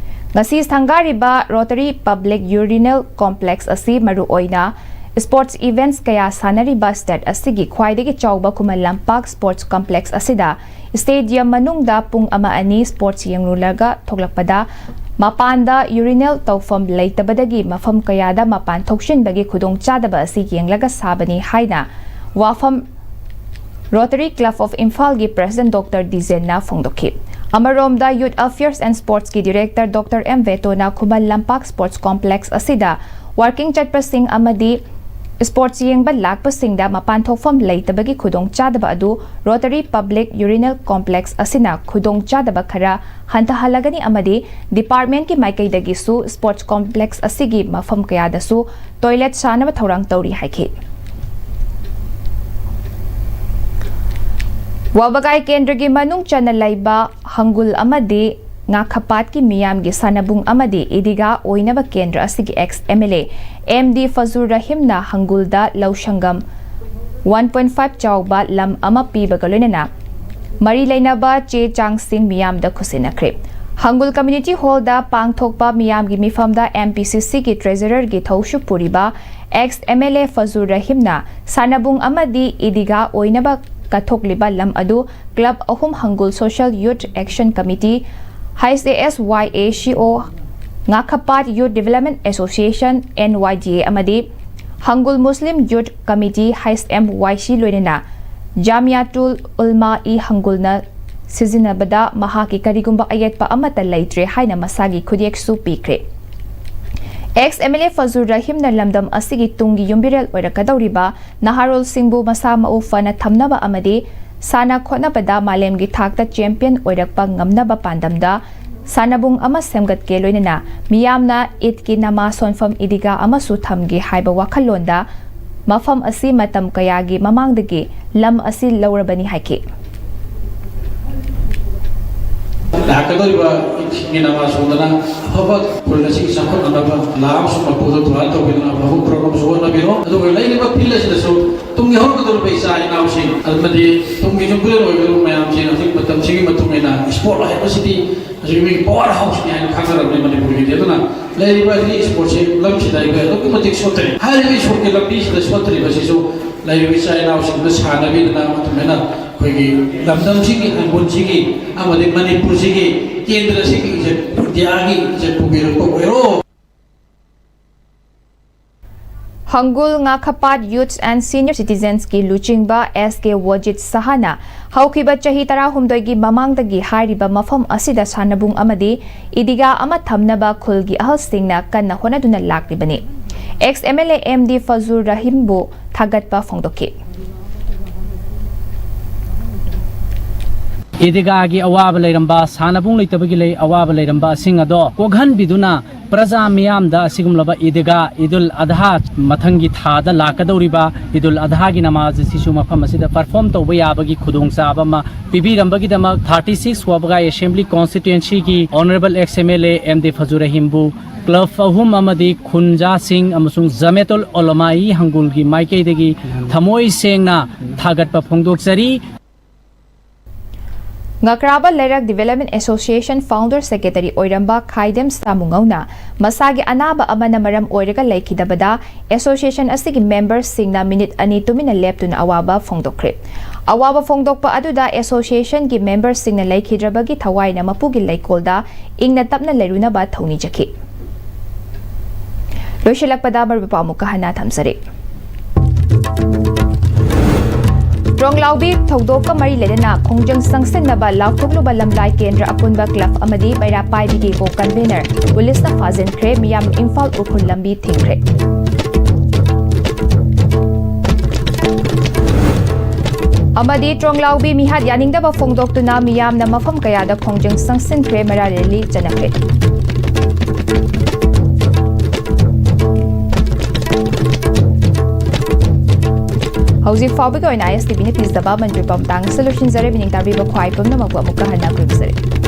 ꯉꯁꯤ ꯁꯪꯒꯥꯔꯤꯕ Rotary Public Urinal Complex ꯑꯁꯤ ꯃꯔꯨꯑꯣꯏꯅ sports events ꯀꯌꯥ ꯁꯥꯟꯅꯔꯤꯕ state ꯑꯁꯤꯒꯤ ꯈ꯭ꯋꯥꯏꯗꯒꯤ ꯆꯥꯎꯕ ꯈꯨꯃꯟ ꯂꯝꯄꯥꯛ sports complex ꯑꯁꯤꯗ stadium ꯃꯅꯨꯡꯗ ꯄꯨꯡ ꯑꯃ ꯑꯅꯤ sports ꯌꯦꯡꯂꯨꯔꯒ ꯊꯣꯛꯂꯛꯄꯗ ꯃꯄꯥꯟꯗ urinal ꯇꯧꯐꯝ ꯂꯩꯇꯕꯗꯒꯤ ꯃꯐꯝ ꯀꯌꯥꯗ ꯃꯄꯥꯟ ꯊꯣꯛꯆꯤꯟꯕꯒꯤ ꯈꯨꯗꯣꯡꯆꯥꯗꯕ ꯑꯁꯤ ꯌꯦꯡꯂꯒ ꯁꯥꯕꯅꯤ ꯍꯥꯏꯅ ꯋꯥꯐꯝ Rotary Club of ꯏꯝꯐꯥꯜꯒꯤ President Doctor ꯗꯤꯖꯦꯟꯅ ꯐꯣꯡꯗꯣꯛꯈꯤ꯫ ꯑꯃꯔꯣꯝꯗ Youth Affairs and Sportsꯀꯤ Director Doctor ꯑꯦꯝ ꯚꯦꯇꯣꯅ ꯈꯨꯃꯟ ꯂꯝꯄꯥꯛ sports complex ꯑꯁꯤꯗ working ꯆꯠꯄꯁꯤꯡ ꯑꯃꯗꯤ sports ꯌꯦꯡꯕ ꯂꯥꯛꯄꯁꯤꯡꯗ ꯃꯄꯥꯟ ꯊꯣꯛꯐꯝ ꯂꯩꯇꯕꯒꯤ ꯈꯨꯗꯣꯡꯆꯥꯗꯕ ꯑꯗꯨ Rotary Public Urinal Complex ꯑꯁꯤꯅ ꯈꯨꯗꯣꯡꯆꯥꯗꯕ ꯈꯔ ꯍꯟꯊꯍꯜꯂꯒꯅꯤ ꯑꯃꯗꯤ departmentꯀꯤ ꯃꯥꯏꯀꯩꯗꯒꯤꯁꯨ sports complex ꯑꯁꯤꯒꯤ ꯃꯐꯝ ꯀꯌꯥꯗꯁꯨ toilet ꯁꯥꯅꯕ ꯊꯧꯔꯥꯡ ꯇꯧꯔꯤ ꯍꯥꯏꯈꯤ꯫ ꯋꯥꯕꯒꯥꯏ ꯀꯦꯟꯗ꯭ꯔꯒꯤ ꯃꯅꯨꯡ ꯆꯟꯅ ꯂꯩꯕ ꯍꯪꯒꯨꯜ ꯑꯃꯗꯤ ꯉꯥꯈꯄꯥꯠꯀꯤ ꯃꯤꯌꯥꯝꯒꯤ ꯁꯥꯟꯅꯕꯨꯡ ꯑꯃꯗꯤ ꯏꯗꯤꯒꯥ ꯑꯣꯏꯅꯕ ꯀꯦꯟꯗ꯭ꯔ ꯑꯁꯤꯒꯤ ex M L A M D ꯐꯖꯨꯔ ꯔꯍꯤꯝꯅ ꯍꯪꯒꯨꯜꯗ ꯂꯧ ꯁꯪꯒꯝ one point five ꯆꯥꯎꯕ ꯂꯝ ꯑꯃ ꯄꯤꯕꯒ ꯂꯣꯏꯅꯅ ꯃꯔꯤ ꯂꯩꯅꯕ ꯆꯦ ꯆꯥꯡꯁꯤꯡ ꯃꯤꯌꯥꯝꯗ ꯈꯨꯠꯁꯤꯟꯅꯈ꯭ꯔꯦ꯫ ꯍꯪꯒꯨꯜ Community Hallꯗ ꯄꯥꯡꯊꯣꯛꯄ ꯃꯤꯌꯥꯝꯒꯤ ꯃꯤꯐꯝꯗ M P C Cꯒꯤ Treasurerꯒꯤ ꯊꯧꯁꯨ ꯄꯨꯔꯤꯕ ex M L A ꯐꯖꯨꯔ ꯔꯍꯤꯝꯅ ꯁꯥꯟꯅꯕꯨꯡ ꯑꯃꯗꯤ ꯏꯗꯤꯒꯥ ꯑꯣꯏꯅꯕ ꯀꯠꯊꯣꯛꯂꯤꯕ ꯂꯝ ꯑꯗꯨ club ꯑꯍꯨꯝ ꯍꯪꯒꯨꯜ Social Youth Action Committee, H A S Y A C O, ꯉꯥꯈꯄꯥꯠ Youth Development Association, N Y D A, ꯑꯃꯗꯤ ꯍꯪꯒꯨꯜ Muslim Youth Committee, H M Y C, ꯂꯣꯏꯅꯅ ꯖꯥꯃꯤꯌꯥꯇꯨꯜ ꯎꯜꯃꯥ E ꯍꯪꯒꯨꯜꯅ ꯁꯤꯖꯤꯟꯅꯕꯗ ꯃꯍꯥꯛꯀꯤ ꯀꯔꯤꯒꯨꯝꯕ ꯑꯌꯦꯠꯄ ꯑꯃꯠꯇ ꯂꯩꯇ꯭ꯔꯦ ꯍꯥꯏꯅ ꯃꯁꯥꯒꯤ ꯈꯨꯠꯌꯦꯛꯁꯨ ꯄꯤꯈ꯭ꯔꯦ꯫ Ex M L A ꯐꯖꯨꯔ ꯔꯍꯤꯝꯅ ꯂꯝꯗꯝ ꯑꯁꯤꯒꯤ ꯇꯨꯡꯒꯤ ꯌꯨꯝꯕꯤꯔꯦꯜ ꯑꯣꯏꯔꯛꯀꯗꯧꯔꯤꯕ ꯅꯍꯥꯔꯣꯜꯁꯤꯡꯕꯨ ꯃꯁꯥ ꯃꯎ ꯐꯅ ꯊꯝꯅꯕ ꯑꯃꯗꯤ ꯁꯥꯟꯅ ꯈꯣꯠꯅꯕꯗ ꯃꯥꯂꯦꯝꯒꯤ ꯊꯥꯛꯇ champion ꯑꯣꯏꯔꯛꯄ ꯉꯝꯅꯕ ꯄꯥꯟꯗꯝꯗ ꯁꯥꯟꯅꯕꯨꯡ ꯑꯃ ꯁꯦꯝꯒꯠꯀꯦ ꯂꯣꯏꯅꯅ ꯃꯤꯌꯥꯝꯅ ꯏꯗꯀꯤ ꯅꯃꯥꯖ ꯁꯣꯟꯐꯝ ꯏꯗꯤꯒꯥ ꯑꯃꯁꯨ ꯊꯝꯒꯦ ꯍꯥꯏꯕ ꯋꯥꯈꯜꯂꯣꯟꯗ ꯃꯐꯝ ꯑꯁꯤ ꯃꯇꯝ ꯀꯌꯥꯒꯤ ꯃꯃꯥꯡꯗꯒꯤ ꯂꯝ ꯑꯁꯤ ꯂꯧꯔꯕꯅꯤ ꯍꯥꯏꯈꯤ꯫ ꯂꯥꯛꯀꯗꯧꯔꯤꯕ ꯏꯗꯀꯤ ꯅꯃꯥꯖ ꯁꯣꯟꯗꯅ ꯑꯐꯕ ꯈꯨꯜ ꯑꯁꯤꯒꯤ ꯆꯥꯎꯈꯠꯅꯅꯕ ꯂꯥꯛ ꯑꯃꯁꯨ ꯃꯄꯨꯗ ꯗꯨꯋꯥ ꯇꯧꯕꯤꯗꯨꯅ ꯑꯐꯕ ꯄ꯭ꯔꯣꯒ꯭ꯔꯥꯝꯁꯨ ꯍꯣꯠꯅꯕꯤꯔꯣ꯫ ꯑꯗꯨꯒ ꯂꯩꯔꯤꯕ ꯐꯤꯜ ꯑꯁꯤꯗꯁꯨ ꯇꯨꯡꯒꯤ ꯍꯧꯔꯛꯀꯗꯧꯔꯤꯕ ꯏꯆꯥ ꯏꯅꯥꯎꯁꯤꯡ ꯑꯃꯗꯤ ꯇꯨꯡꯒꯤ ꯌꯨꯝꯕꯨꯔꯦꯟ ꯑꯣꯏꯒꯗꯧꯔꯤꯕ ꯃꯌꯥꯝꯁꯤꯡ ꯍꯧꯖꯤꯛ ꯃꯇꯝꯁꯤꯒꯤ ꯃꯇꯨꯡ ꯏꯟꯅ ꯏꯁꯄꯣꯔꯠ ꯍꯥꯏꯕꯁꯤꯗꯤ ꯍꯧꯖꯤꯛ ꯃꯤꯒꯤ ꯄꯋꯥꯔ ꯍꯥꯎꯁꯅꯤ ꯍꯥꯏꯅ ꯈꯪꯅꯔꯕꯅꯤ ꯃꯅꯤꯄꯨꯔꯒꯤꯗꯤ꯫ ꯑꯗꯨꯅ ꯂꯩꯔꯤꯕ ꯑꯩꯈꯣꯏꯒꯤ ꯏꯁꯄꯣꯔꯠꯁꯤ ꯂꯝꯁꯤꯗ ꯑꯩꯈꯣꯏ ꯑꯗꯨꯛꯀꯤ ꯃꯇꯤꯛ ꯁꯣꯠꯊꯔꯤ꯫ ꯍꯥꯏꯔꯤꯕ ꯏꯁꯄꯣꯔꯠꯀꯤ ꯂꯝꯕꯤꯁꯤꯗ ꯁꯣꯠꯊꯔꯤꯕꯁꯤꯁꯨ ꯂꯩꯔꯤꯕ ꯏꯆꯥ ꯏꯅꯥꯎꯁꯤꯡꯗ ꯁꯥꯟꯅꯕꯤꯗꯅ ꯑꯗꯨꯃꯥꯏꯅ ꯑꯩꯈꯣꯏꯒꯤ ꯂꯝꯗꯝꯁꯤꯒꯤ, ꯂꯝꯕꯣꯟꯁꯤꯒꯤ ꯑꯃꯗꯤ ꯃꯅꯤꯄꯨꯔꯁꯤꯒꯤ, ꯀꯦꯟꯗ꯭ꯔꯁꯤꯒꯤ ꯏꯖꯠ, ꯏꯟꯗꯤꯌꯥꯒꯤ ꯏꯖꯠ ꯄꯨꯕꯤꯔꯛꯄ ꯑꯣꯏꯔꯣ꯫ ꯍꯪꯒꯨꯜ ꯉꯥꯈꯄꯥꯠ Youths and Senior Citizensꯀꯤ ꯂꯨꯆꯤꯡꯕ ꯑꯦꯁ ꯀꯦ ꯋꯥꯖꯤꯠ ꯁꯍꯥꯅ ꯍꯧꯈꯤꯕ ꯆꯍꯤ ꯇꯔꯥꯍꯨꯝꯗꯣꯏꯒꯤ ꯃꯃꯥꯡꯗꯒꯤ ꯍꯥꯏꯔꯤꯕ ꯃꯐꯝ ꯑꯁꯤꯗ ꯁꯥꯟꯅꯕꯨꯡ ꯑꯃꯗꯤ ꯏꯗꯤꯒꯥ ꯑꯃ ꯊꯝꯅꯕ ꯈꯨꯜꯒꯤ ꯑꯍꯜꯁꯤꯡꯅ ꯀꯟꯅ ꯍꯣꯠꯅꯗꯨꯅ ꯂꯥꯛꯂꯤꯕꯅꯤ꯫ Ex MLA M D ꯐꯖꯨꯔ ꯔꯍꯤꯝꯕꯨ ꯊꯥꯒꯠꯄ ꯐꯣꯡꯗꯣꯛꯈꯤ꯫ ꯏꯗꯤꯒꯥꯒꯤ ꯑꯋꯥꯕ ꯂꯩꯔꯝꯕ, ꯁꯥꯟꯅꯕꯨꯡ ꯂꯩꯇꯕꯒꯤ ꯂꯩ ꯑꯋꯥꯕ ꯂꯩꯔꯝꯕ ꯑꯁꯤꯡ ꯑꯗꯣ ꯀꯣꯛꯍꯟꯕꯤꯗꯨꯅ ꯄ꯭ꯔꯖꯥ ꯃꯤꯌꯥꯝꯗ ꯑꯁꯤꯒꯨꯝꯂꯕ ꯏꯗꯤꯒꯥ, ꯏꯗꯨꯜ ꯑꯙꯥ, ꯃꯊꯪꯒꯤ ꯊꯥꯗ ꯂꯥꯛꯀꯗꯧꯔꯤꯕ ꯏꯗꯨꯜ ꯑꯙꯥꯒꯤ ꯅꯃꯥꯖ ꯑꯁꯤꯁꯨ ꯃꯐꯝ ꯑꯁꯤꯗ ꯄꯔꯐꯣꯔꯝ ꯇꯧꯕ ꯌꯥꯕꯒꯤ ꯈꯨꯗꯣꯡꯆꯥꯕ ꯑꯃ ꯄꯤꯕꯤꯔꯝꯕꯒꯤꯗꯃꯛ thirty six ꯋꯥꯕꯒꯥꯏ assembly constituencyꯒꯤ honourable ex MLA M D ꯐꯖꯨꯔ ꯔꯍꯤꯝꯕꯨ club ꯑꯍꯨꯝ ꯑꯃꯗꯤ ꯈꯨꯟꯖꯥꯁꯤꯡ ꯑꯃꯁꯨꯡ ꯖꯃꯦꯇꯨꯜ ꯎꯂꯃꯥ-ꯏ ꯍꯪꯒꯨꯜꯒꯤ ꯃꯥꯏꯀꯩꯗꯒꯤ ꯊꯃꯣꯏ ꯁꯦꯡꯅ ꯊꯥꯒꯠꯄ ꯐꯣꯡꯗꯣꯛꯆꯔꯤ꯫ ꯉꯀ꯭ꯔꯥꯕ ꯂꯩꯔꯛ Development Association Founder Secretary ꯑꯣꯏꯔꯝꯕ ꯈꯥꯏꯗꯦꯝ ꯁꯥꯃꯨꯉꯧꯅ ꯃꯁꯥꯒꯤ ꯑꯅꯥꯕ ꯑꯃꯅ ꯃꯔꯝ ꯑꯣꯏꯔꯒ ꯂꯩꯈꯤꯗꯕꯗ association ꯑꯁꯤꯒꯤ memberꯁꯤꯡꯅ ꯃꯤꯅꯤꯠ ꯑꯅꯤ ꯇꯨꯃꯤꯟꯅ ꯂꯦꯞꯇꯨꯅ ꯑꯋꯥꯕ ꯐꯣꯡꯗꯣꯛꯈ꯭ꯔꯦ꯫ ꯑꯋꯥꯕ ꯐꯣꯡꯗꯣꯛꯄ ꯑꯗꯨꯗ associationꯒꯤ memberꯁꯤꯡꯅ ꯂꯩꯈꯤꯗ꯭ꯔꯕꯒꯤ ꯊꯋꯥꯏꯅ ꯃꯄꯨꯒꯤ ꯂꯩꯀꯣꯜꯗ ꯏꯪꯅ ꯇꯞꯅ ꯂꯩꯔꯨꯅꯕ ꯊꯧꯅꯤꯖꯈꯤ꯫ ꯂꯣꯏꯁꯤꯜꯂꯛꯄꯗ ꯃꯔꯨꯞ ꯄꯥꯎ ꯑꯃꯨꯛꯀ ꯍꯟꯅ ꯊꯝꯖꯔꯤ꯫ ꯇ꯭ꯔꯣꯡꯂꯥꯎꯕꯤ ꯊꯧꯗꯣꯛꯀ ꯃꯔꯤ ꯂꯩꯅꯅ ꯈꯣꯡꯖꯪ ꯆꯪꯁꯤꯟꯅꯕ ꯂꯥꯎꯊꯣꯛꯂꯨꯕ ꯂꯝꯂꯥꯏ ꯀꯦꯟꯗ꯭ꯔ ꯑꯄꯨꯟꯕ club ꯑꯃꯗꯤ ꯕꯩꯔꯥ ꯄꯥꯏꯕꯤꯒꯤ co-convener ꯄꯨꯂꯤꯁꯅ ꯐꯥꯖꯤꯟꯈ꯭ꯔꯦ꯫ ꯃꯤꯌꯥꯝ ꯏꯝꯐꯥꯜ ꯎꯈ꯭ꯔꯨꯜ ꯂꯝꯕꯤ ꯊꯤꯡꯈ꯭ꯔꯦ꯫ ꯑꯃꯗꯤ ꯇ꯭ꯔꯣꯡꯂꯥꯎꯕꯤ ꯃꯤꯍꯥꯠ ꯌꯥꯅꯤꯡꯗꯕ ꯐꯣꯡꯗꯣꯛꯇꯨꯅ ꯃꯤꯌꯥꯝꯅ ꯃꯐꯝ ꯀꯌꯥꯗ ꯈꯣꯡꯖꯪ ꯆꯪꯁꯤꯟꯈ꯭ꯔꯦ, ꯃꯦꯔꯥ ꯔꯦꯂꯤ ꯆꯠꯅꯈ꯭ꯔꯦ꯫ ꯍꯧꯖꯤꯛ ꯐꯥꯎꯕꯒꯤ ꯑꯣꯏꯅ ISTVꯅ ꯄꯤꯖꯕ ꯃꯅꯤꯄꯨꯔ ꯄꯥꯎ ꯃꯇꯥꯡ ꯑꯁꯤ ꯂꯣꯏꯁꯤꯟꯖꯔꯦ꯫ ꯃꯤꯅꯤꯡ ꯇꯥꯕꯤꯕ ꯈ꯭ꯋꯥꯏ ꯄꯨꯝꯅꯃꯛꯄꯨ ꯑꯃꯨꯛꯀ ꯍꯟꯅ ꯈꯨꯔꯨꯝꯖꯔꯤ꯫